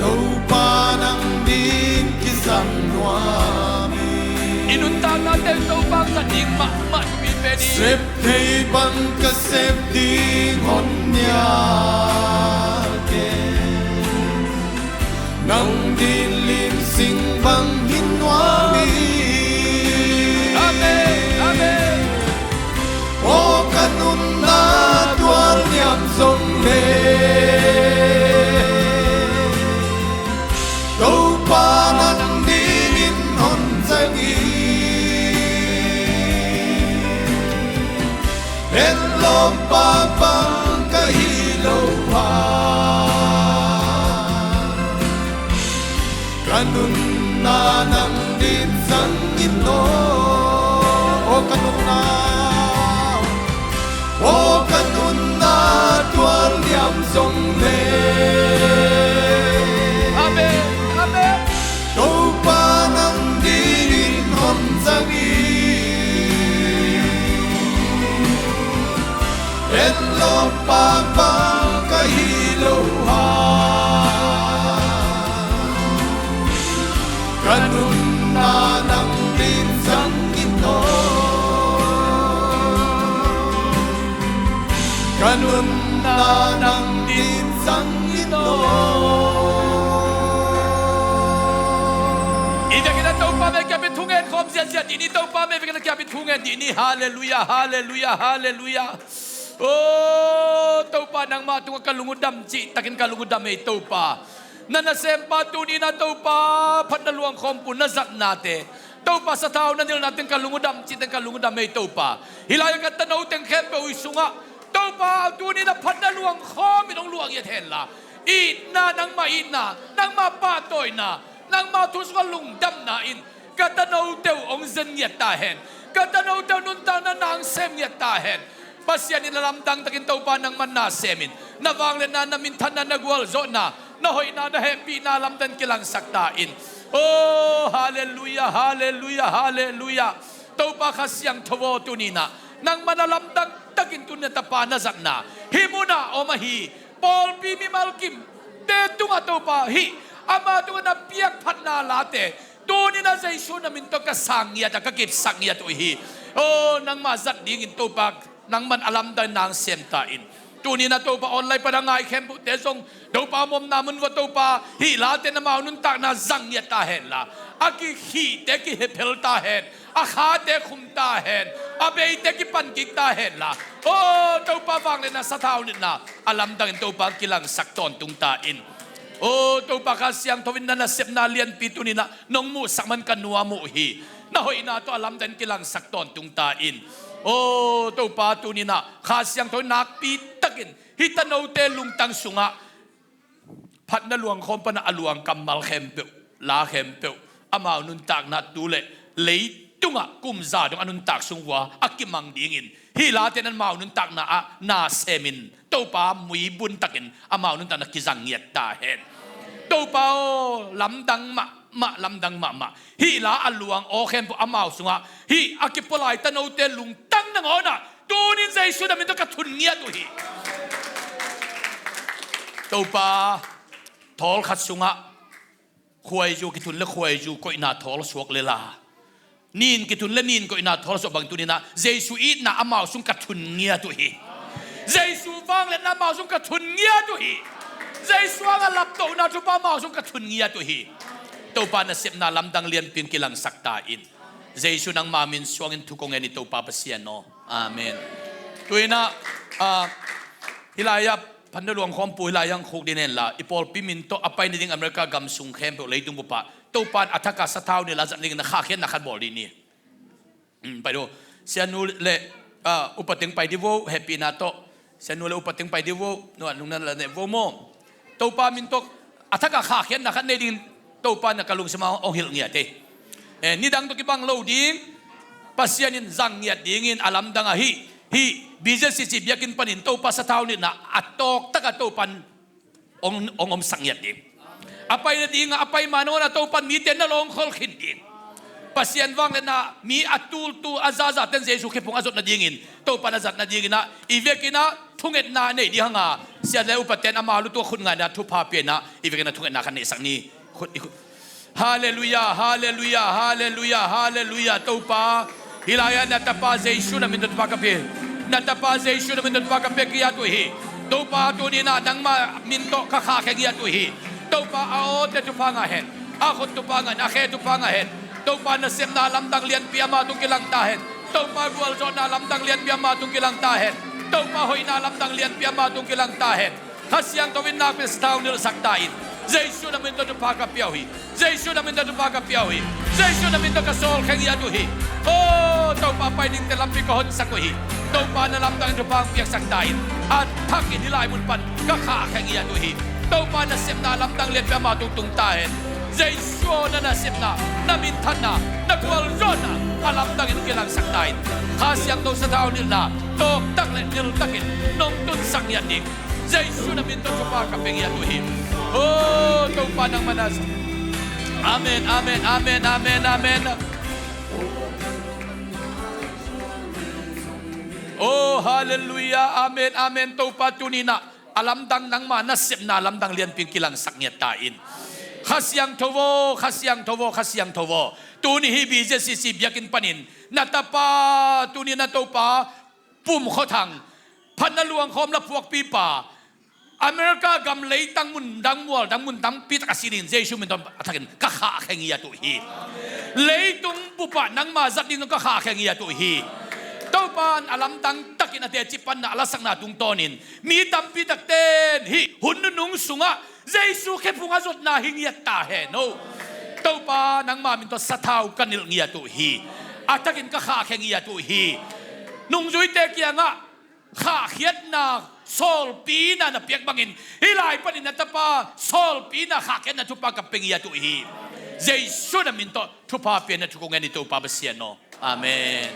Topa nang din kisam nuam hi. I nuntaknate Topa Ding mahmah thupi pen hi. Sep thei bang ka sep ding hon nial kei. Nang din lim sing bang hi nuam hi. Amen, amen. Aw ka nunna tual niam zong le, Topa nang dingin hon zang hi. En lawmpa bang ka hi lo a, ka nunna nang din zang in aw. Aw ka nunna, aw ka nunna tual niam zong le, amen, amen. Topa nang dingin hon zang hi. En lawmpa bang ka hi lo a, ka nunna nang din zang in aw. Ka nunna nang din zang in aw. I vekin a Topa mei kiapin thungen khawm ziahziah dih ni. Topa mei vekin a kiapin thungen dih ni. Halleluiah, halleluiah, halleluiah. Aw Topa, nangmah tungah ka lung uh dam cihtakin ka lung uh dam ei Topa. Na nasempa tuni-in ah Topa phatna luangkhawm pu na zatnate, Topa sathau na nilhna teng ka lung uh dam cihtakin ka lung uh dam ei Topa. Hih lai-ah ka tano teng khempeuh i sungah Topa tuni-in ah phatna luangkhawm in hong luah ngiat henla, itna, nangmah itna, nangmah pahtawina, nangmah thu sungah lungdamna in ka tanote uh hong zen ngiat ta hen. Ka tanote uh nuntakna na hong sem ngiat ta hen. Pasian in a lamdang takin Topa nangman na semin, na vangliatna, na minthanna, na gualzawhna, na hoihna, na hehpihna lamdang kilangsak ta in. Aw halleluiah, halleluiah, halleluiah. Topa Kha Siangtho aw, tuni-in ah nangman a lamdang takin tuni-in ah tapa na zatna hih munah om ahi. Pawlpi mimal kimte tungah Topa hih ama tungah na piak phatna late tuni-in ah Jesu na min tawh ka sang ngiat a, ka kipsak ngiat uh hi. Aw nangmah zat dingin Topa nangman a lamdang na hong sem ta in. Tuni-in ah Topa online pan a ngai khempeuhte zong Topa a omna mun uah Topa hih late in amau nuntakna zang ngiat ta henla, a kikhihte kihephel ta hen, a khate khum ta hen, a beite kipan kik ta henla, aw Topa vangliatna, sathau nilhna a lamdangin Topa kilangsak tawntung ta in. Aw Topa Kha Siangtho in na nasepna lianpi tuni-in ah nong muhsak man ka nuam uh hi. Na hoihna tawh a lamdang kilangsak tawntung ta in. Aw Topa, tuni-in ah Kha Siangtho in nakpi takin hih tanote lungtang sungah phatna luangkhawm pan a luang kammal khempeuh, la khempeuh, amau nuntakna tu le leitungah kum za dong a nuntak sung uah a kimang dingin hih late in amau nuntakna ah na semin Topa muibun takin amau nuntakna kizang ngiat ta hen. Topa aw, lamdang mahmah, lamdang mahmah. Hih la a luang aw khempeuh amau sungah hih a kipua lai tanote lungtang nangawn ah tuni-in Jesu na min tawh ka thun ngiat uh hi. Topa, thawl khat sungah khuaizu kithun le khuaizu koihna thawl suak le la, nin kithun le nin koihna thawl suak bang tuni-in ah Jesu itna amau sung ka thun ngiat uh hi. Jesu vangliatna amau sung ka thun ngiat uh hi. Jesu hangah laptohna thupha amau sung ka thun ngiat uh hi. Topa nasepna lamdang lianpi in kilangsak ta in. Jesu nangma min suangin thu kong ngen hi Topa Pasian aw. Amen. Tu-in ah, ah, hih lai-ah phatna luangkhawm pu hih lai-ah hong khuk ding hen la, i pawlpi min tawh a pai nading America gam sung khempeuh leitung bup ah Topa in a thak a sathau nilh a zat nadingin na khahkhiatna khat bawl dih ni. Um, pai dih uh. Sianu le, ah, upa teng pai dih uh, hehpihna tawh. Sianu le upa teng pai dih uh, nuan lungna la ne uh maw. Topa min tawh a thak a khahkhiatna khat nei dingin Topa in ka lungsim ah hong hilh ngiat hi. Eh, nidang tawh kibang lo ding, Pasian in zang ngiat dingin a lamdang ahi, hih B Z C C biakinn panin Topa sathau nilhna a tawk takah Topa in hong, hong omsak ngiat ding. A pai nadingah a pai ma nangawn ah Topa in mite na lawngkhol khin ding. Pasian vangliatna mi a tultu a zazate'n Jesu khempeuh a zot nadingin, Topa na zat nadingin ah i vekin ah thungetna nei ding hang a, sia le upate'n amau lungtang khut ngaihna thupha pia-in ah i vekin ah thungetna khat neihsak ni. Khut, i khut. Halleluiah, halleluiah, halleluiah, halleluiah. Topa, Hih lai-ah na tapa Jesu na min tawh thupha ka pia hi. Na tapa Jesu na min tawh thupha ka pia ngiat uh hi. Topa, tuni-in ah nangma min tawh ka khahkhia ngiat uh hi. Topa, a awte thupha ngah hen. A khut thupha ngah hen, a khe thupha ngah hen. Topa, nasepna lamdang lianpi amah tung kilang ta hen. Topa, gualzawhna lamdang lianpi amah tung kilang ta hen. Topa, hoihna lamdang lianpi amah tung kilang ta hen. Kha Siangtho in nakpi-in sathau nilhsak ta in. Jesu na min tawh thupha ka pia uh hi. Jesu na min tawh thupha ka pia uh hi. Jesu na min tawh ka sawlkhia ngiat uh hi. Aw Topa, pai dingte lampi ka honsak uh hi. Topa, na lamdang in thupha hong piaksak ta in. A thakin hih lai mun pan ka khahkhia ngiat uh hi. Topa, nasepna lamdang lianpi amah tung tung ta hen. Jesu aw, na nasepna, na minthanna, na gualzawhna a lamdang in kilangsak ta in. Kha Siangtho sathau nilhna tawktak le niltakin nong tunsak ngiat ding Jesu na min tawh thupha ka pia ngiat uh hi. Aw Topa, nangma na sa. Amen, amen, amen, amen, amen. Aw halleluiah, amen, amen. Topa, tuni-in ah a lamdang, nangma nasepna lamdang lianpi kilangsak ngiat ta in. Kha Siangtho aw, Kha Siangtho aw, Kha Siangtho aw. Tuni hih B Z C C biakinn panin na tapa, tuni-in ah Topa, Pum Khua Thang, phatna luang khawm la phuakpipa, America gam leitang mun dang, mual dang, mun dangpi tak a sinin Jesu min tawh a thakin ka khahkhia ngiat uh hi. Leitung bup ah nangma zat ding tawh ka khahkhia ngiat uh hi. Topa in a lamdang takin a teci panna a lasakna tungtawnin mi tampi takte in hih hun nunung sungah Jesu khephung a zotna hi ngiat ta hen aw. Topa, nangma min tawh sathau ka nilh ngiat uh hi. A thakin ka khahkhia ngiat uh hi. Nungzuite kiangah khahkhiatna, sawlpina na piak bangin hih lai panin na tapa sawlpina, khahkhiatna thupha ka pia ngiat uh hi. Jesu na min tawh thupha pia in, na thu kong ngen hi Topa Pasian aw. Amen.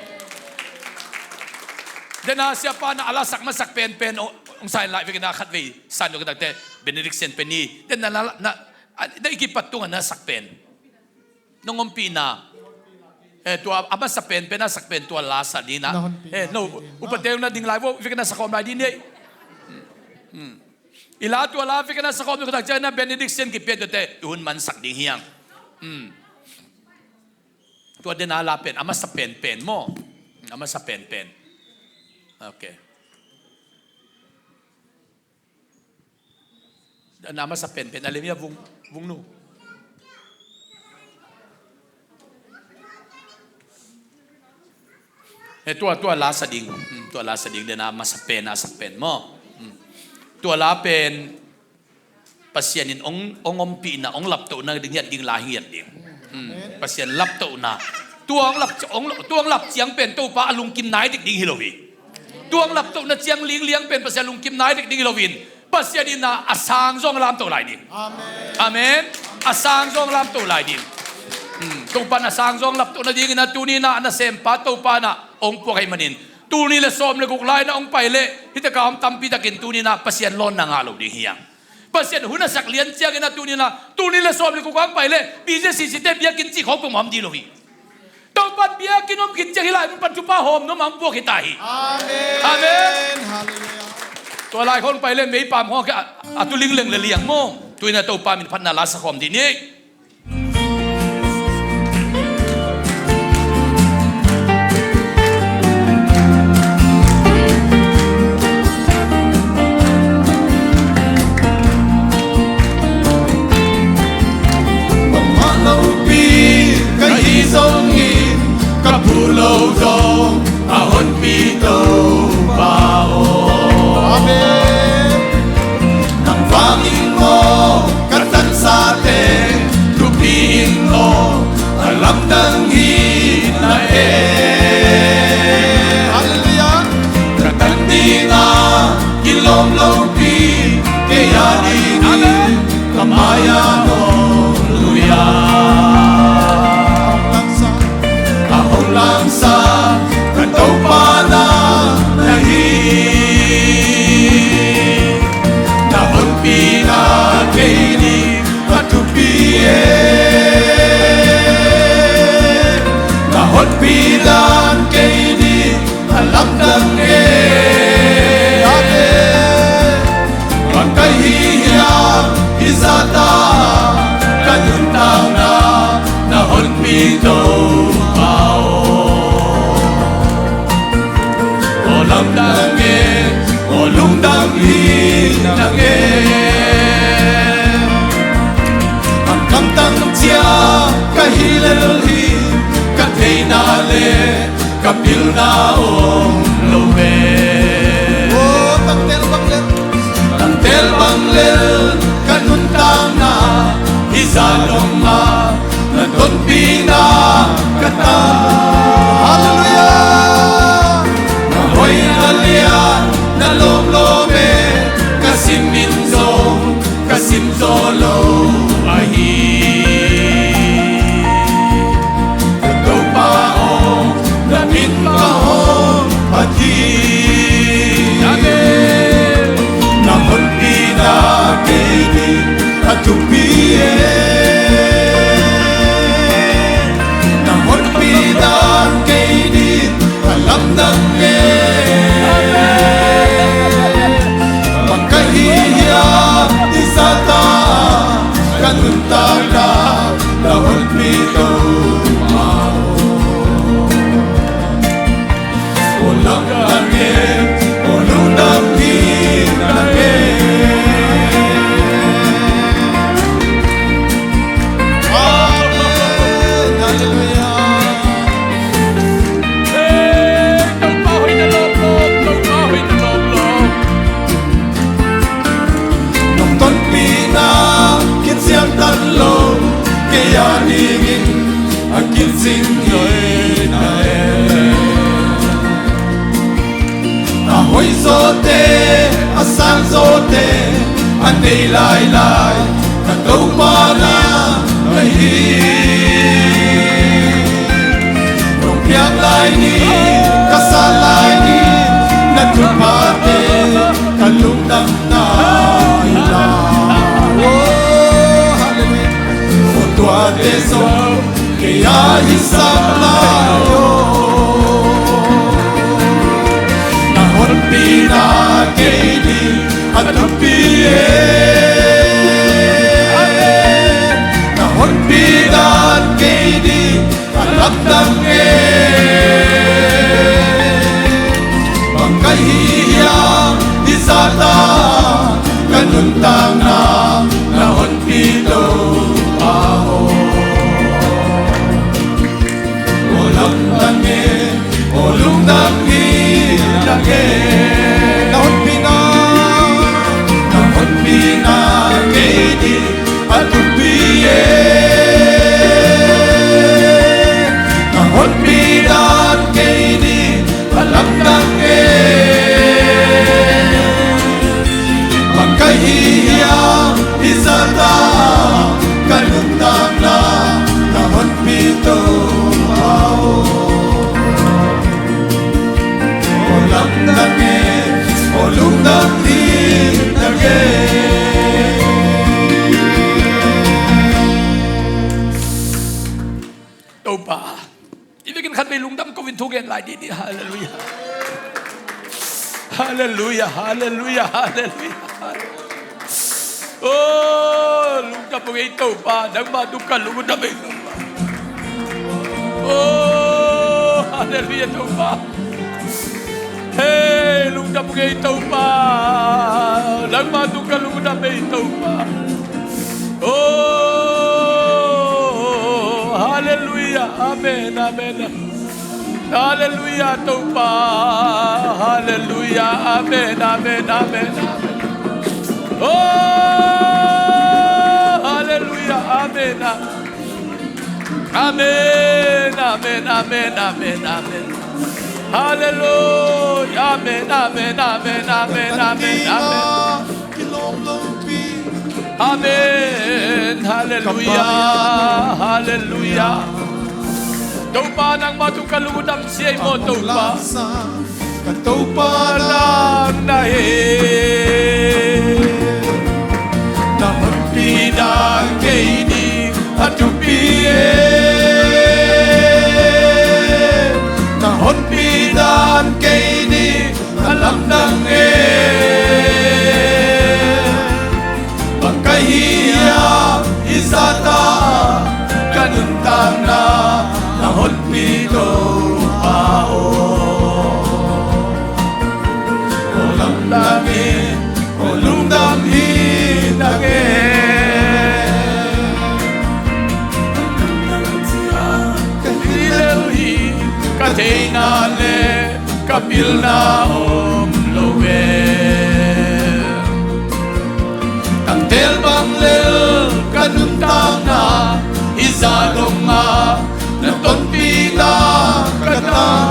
Dena siapa na a lasak masak penpen aw, hong sa in lai, vekin a khatvei san dok takte benediction pe ni. Dena na, na, na i kipat tungah na sak pen, nong ompihna, eh, tua a masa penpen a sak pen tua la sa ding na. Na honpihna, eh, no, upate na ding lai vo, vekin a sa khawm lai ding ni. Hmm. I la tua la vekin a sa khawm ding takciang na benediction kipia tuate i hun mansak ding hi hang. Hmm. Tua dena la pen a masa penpen maw? A masa penpen. Okay. Na masa penpen a lemia vung, vung nu. Eh, tua, tua la sa ding. Hmm, tua la sa ding, dena masa pen a sak pen maw? Hmm. Tua la pen Pasian in ong, ong ompihna, ong laptohna ding, ngiat ding la hi ngiat ding. Hmm. Pasian laptohna. Tua ong lap, ong, tua ong lap ciang pen Topa a lungkim nai dik ding hi lo hi. Tua ong laptohna ciang lingliang pen Pasian lungkim nai dik ding hi loin, Pasian in a, a sang zong lamtoh lai ding. Amen. Amen. A sang zong lamtoh lai ding. Hmm. Topa in a sang zong laptoh nadingin a tuni-in a nasempa Topa in a ong puak ahih manin, tul nih le sawm le guk lai-in a ong pai leh hih takah om tampi takin tuni-in a Pasian lawnna ngah lo ding hi hang. Pasian hun a sak lian ciangin a tuni-in a tul nih le sawm le guk a ong pai leh B Z C C te biakinn cih khawng peuhmah om ding lo hi. Topa in biakinn om khit ciang hih lai mun pan thupha hawm nuam a hong puak hi ta hi. Amen. Amen. Halleluiah. Tua lai khawng pai leh meipam khawng a, a tu lingleng le liang maw? Tu-in a Topa min phatna la sa khawm dih ni. Bangmah lopi ka hi zongin, ka phu lo zong a honpi Topa aw. Amen. Nang vangin maw ka tansate, thupi in maw a lamdang hi na e. Halleluiah. Ka tan dingah kilawm lopi kei a dingin ka mai-ah hong lui a, a hong lamsak ka Topa na na hi. Na honpina kei ding a thupi e. Na honpina kei ding a lamdang e. Bang ka hi hiam hih zahta, ka nuntakna na honpi Topa aw. Ka pilna om lo ve. Tangtel bang lel, tangtel bang lel ka nuntakna hi zah dong a, na tonpihna ka tang. Halleluiah. Na hoih na lian na lawm lawm e, ka sim in zong ka sim zo lo ahi. Ka Topa aw, na min ka hong phat hi. Amen. Na honpihna kei ding a thupi e. Na honpihna kei ding a lamdang e. Bang ka hi hiam i zahtak, ka nuntakna na honpi Topa aw. Aw lamdang e, aw lungdam hi na e. Amen. Halleluiah. Hey, Topa hoih na lawm lawm, Topa hoih na lawm lawm. Nong tonpihna kician tan lo, kei a dingin a kicing hi na e. A hoih zawte, a sang zawte a nei lailai, ka Topa nang na hi. Nong piak lai ni, ka sat lai ni, na thuphate ka lungdamna hi lai. Oh, halleluiah. Oh, tuate zong kei a hisak lai aw. Na honpihna kei ding a thupi e. Na honpihna kei ding a lamdang e. Bang ka hi hiam i zahtak, ka nuntakna na honpi Topa aw. Aw lamdang e, aw lungdam hi na e. Na honpihna, na honpihna kei ding a thupi e. Na honpihna kei ding a lamdang e. Bang ka hi hiam i zahtak, ka nuntakna na honpi Topa aw. Aw lamdang e, aw lungdam hi na e. Topa, i vekin khatvei lungdam ko-in thu gen lai dih ni. Halleluiah. Halleluiah, halleluiah, halleluiah. Oh, lungdam ung ei Topa, nangmah tungah ka lungdam ei Topa. Oh, halleluiah Topa. Hey, lungdam ung ei Topa, nangmah tungah ka lungdam ei Topa. Oh, halleluiah, amen, amen. Halleluiah Topa, halleluiah, amen, amen, amen, amen. Oh, halleluiah, amen, amen. Amen, amen, amen, amen, amen. Halleluiah, amen, amen, amen, amen, amen, amen. Amen, halleluiah, halleluiah. Topa nangmah tungah ka lungdam sia ei maw Topa. Ka Topa nang na hi. Na honpihna kei ding a thupi e. Na honpihna kei ding a lamdang e. Bang ka hi hiam i zahtak, ka nuntakna na honpi Topa aw. Aw lamdang e, aw lungdam hi na e. Ka hi lel hi. le ka pilna om lo ve. Tangtel bang lel ka nuntakna, hi zah dong ah na tonpihna ka tang.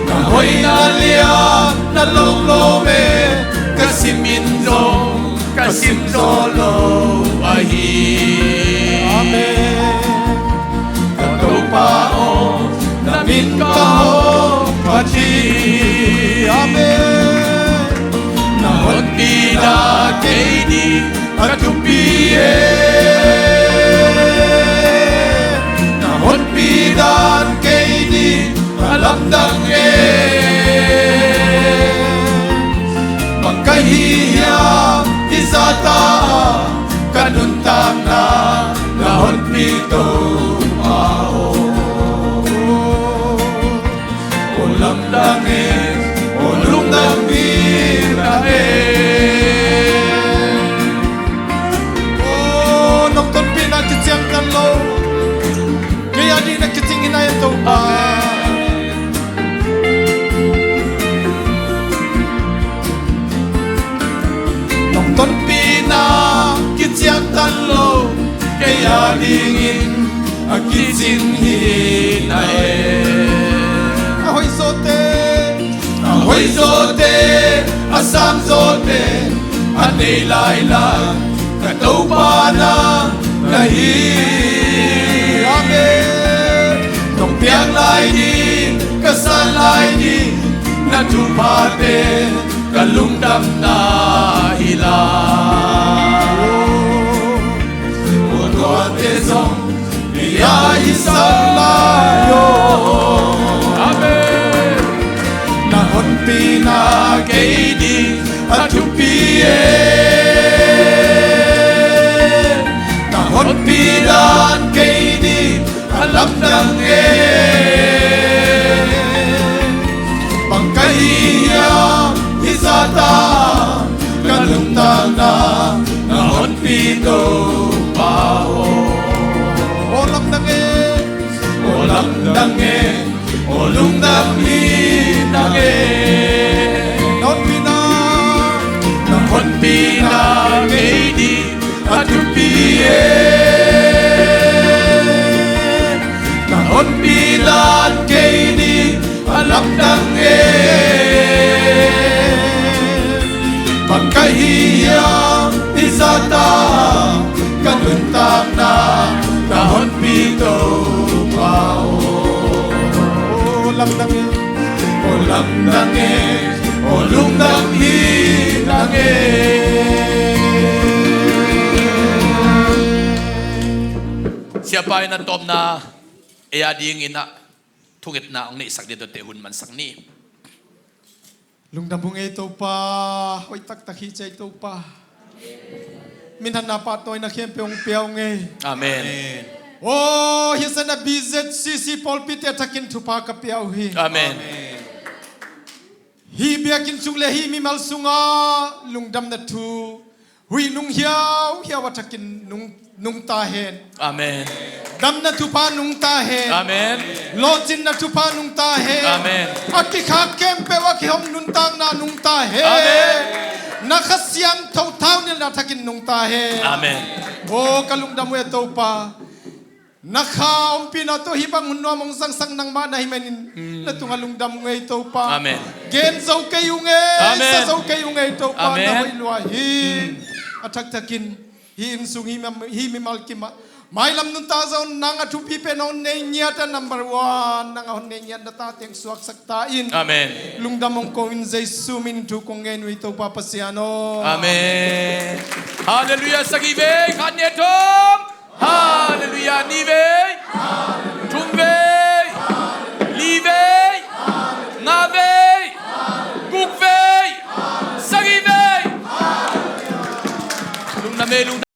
Na hoihna lian na lawm lawm e, ka sim in zong ka sim zo lo ahi. Amen. Ka Topa aw, na min ka hong phat hi. Amen. Na honpihna kei ding a thupi e. Na honpih dan kei ding a lamdang e. Bang ka hi hiam, hi zah ta a, ka nuntakna na honpih Topa aw. Aw lamdang e, aw lungdam hi na e. Aw nong tonpihna kiciangtan lo, kei a ding na kicing hi na e Topa. Nong tonpihna kiciangtan lo, kei a dingin a kicing hi na e. A hoih zawte, a hoih zawte, a sang zawte a nei lailai ka Topa nang na hi. Amen. Nong piak lai ding, ka san lai ding na thuphate ka lungdamna hi lai. Aw tuate zong kei a i sang lai aw. Amen. Na honpihna kei ding a thupi e. Na honpih dan kei ding a lamdang e. Bang ka hi hiam, hi zah ta a, ka nuntakna na honpih Topa aw. Aw lamdang e, aw lamdang e, aw lungdam hi nang e. Na honpihna, na honpihna kei ding a thupi e. Na honpih dan kei ding a lamdang e. Bang ka hi hiam, hi zah ta a, ka nuntakna na honpih Topa aw. Aw lamdang e, aw lamdang e, aw lungdam hi nang e. Siapa in a tawpna ei a dingin ah thungetna hong neihsak ding a, tuate hun mansak ni. Lungdam ung ei Topa, hoih taktak hi ci ei Topa. Minhanna pahtawina khempeuh hong pia ung ei. Amen. Aw hi zah na B Z C C pawlpite a thakin thupha ka pia uh hi. Amen. Hih biakinn sung le hih mimal sungah lungdamna thu huih nung hiauhiau a thakin nung, nungta hen. Amen. Damna thupha nungta hen. Amen. Lawhcinna thupha nungta hen. Amen. A kikhak khempeuh a kihong nuntakna nungta hen. Amen. Na Kha Siangtho thaunilhna thakin nungta hen. Amen. Aw ka lungdam uh e Topa. Na Kha ompihna tawh hih bang hun nuam hong zangsak nangmah na hih manin na tungah lungdam ung ei Topa. Amen. Gen zo kei ung ei, sa zo kei ung ei Topa. Amen. Na hoih lua hi. A thaktakin hih inn sung, hih mimal kimah mailam nuntak zong nang a thupi pen hong nei ngiat a, number one nang a hong nei ngiat na tate hong suaksak ta in. Amen. Lungdam hong ko in Jesu min in thu kong ngen uh ei Topa Pasian aw. Amen. Halleluiah. Sagih vei khat nih a thum. Halleluiah. Nihvei, thumvei, livei, ngavei, gukvei, sagihvei. Lungdam ei, lungdam.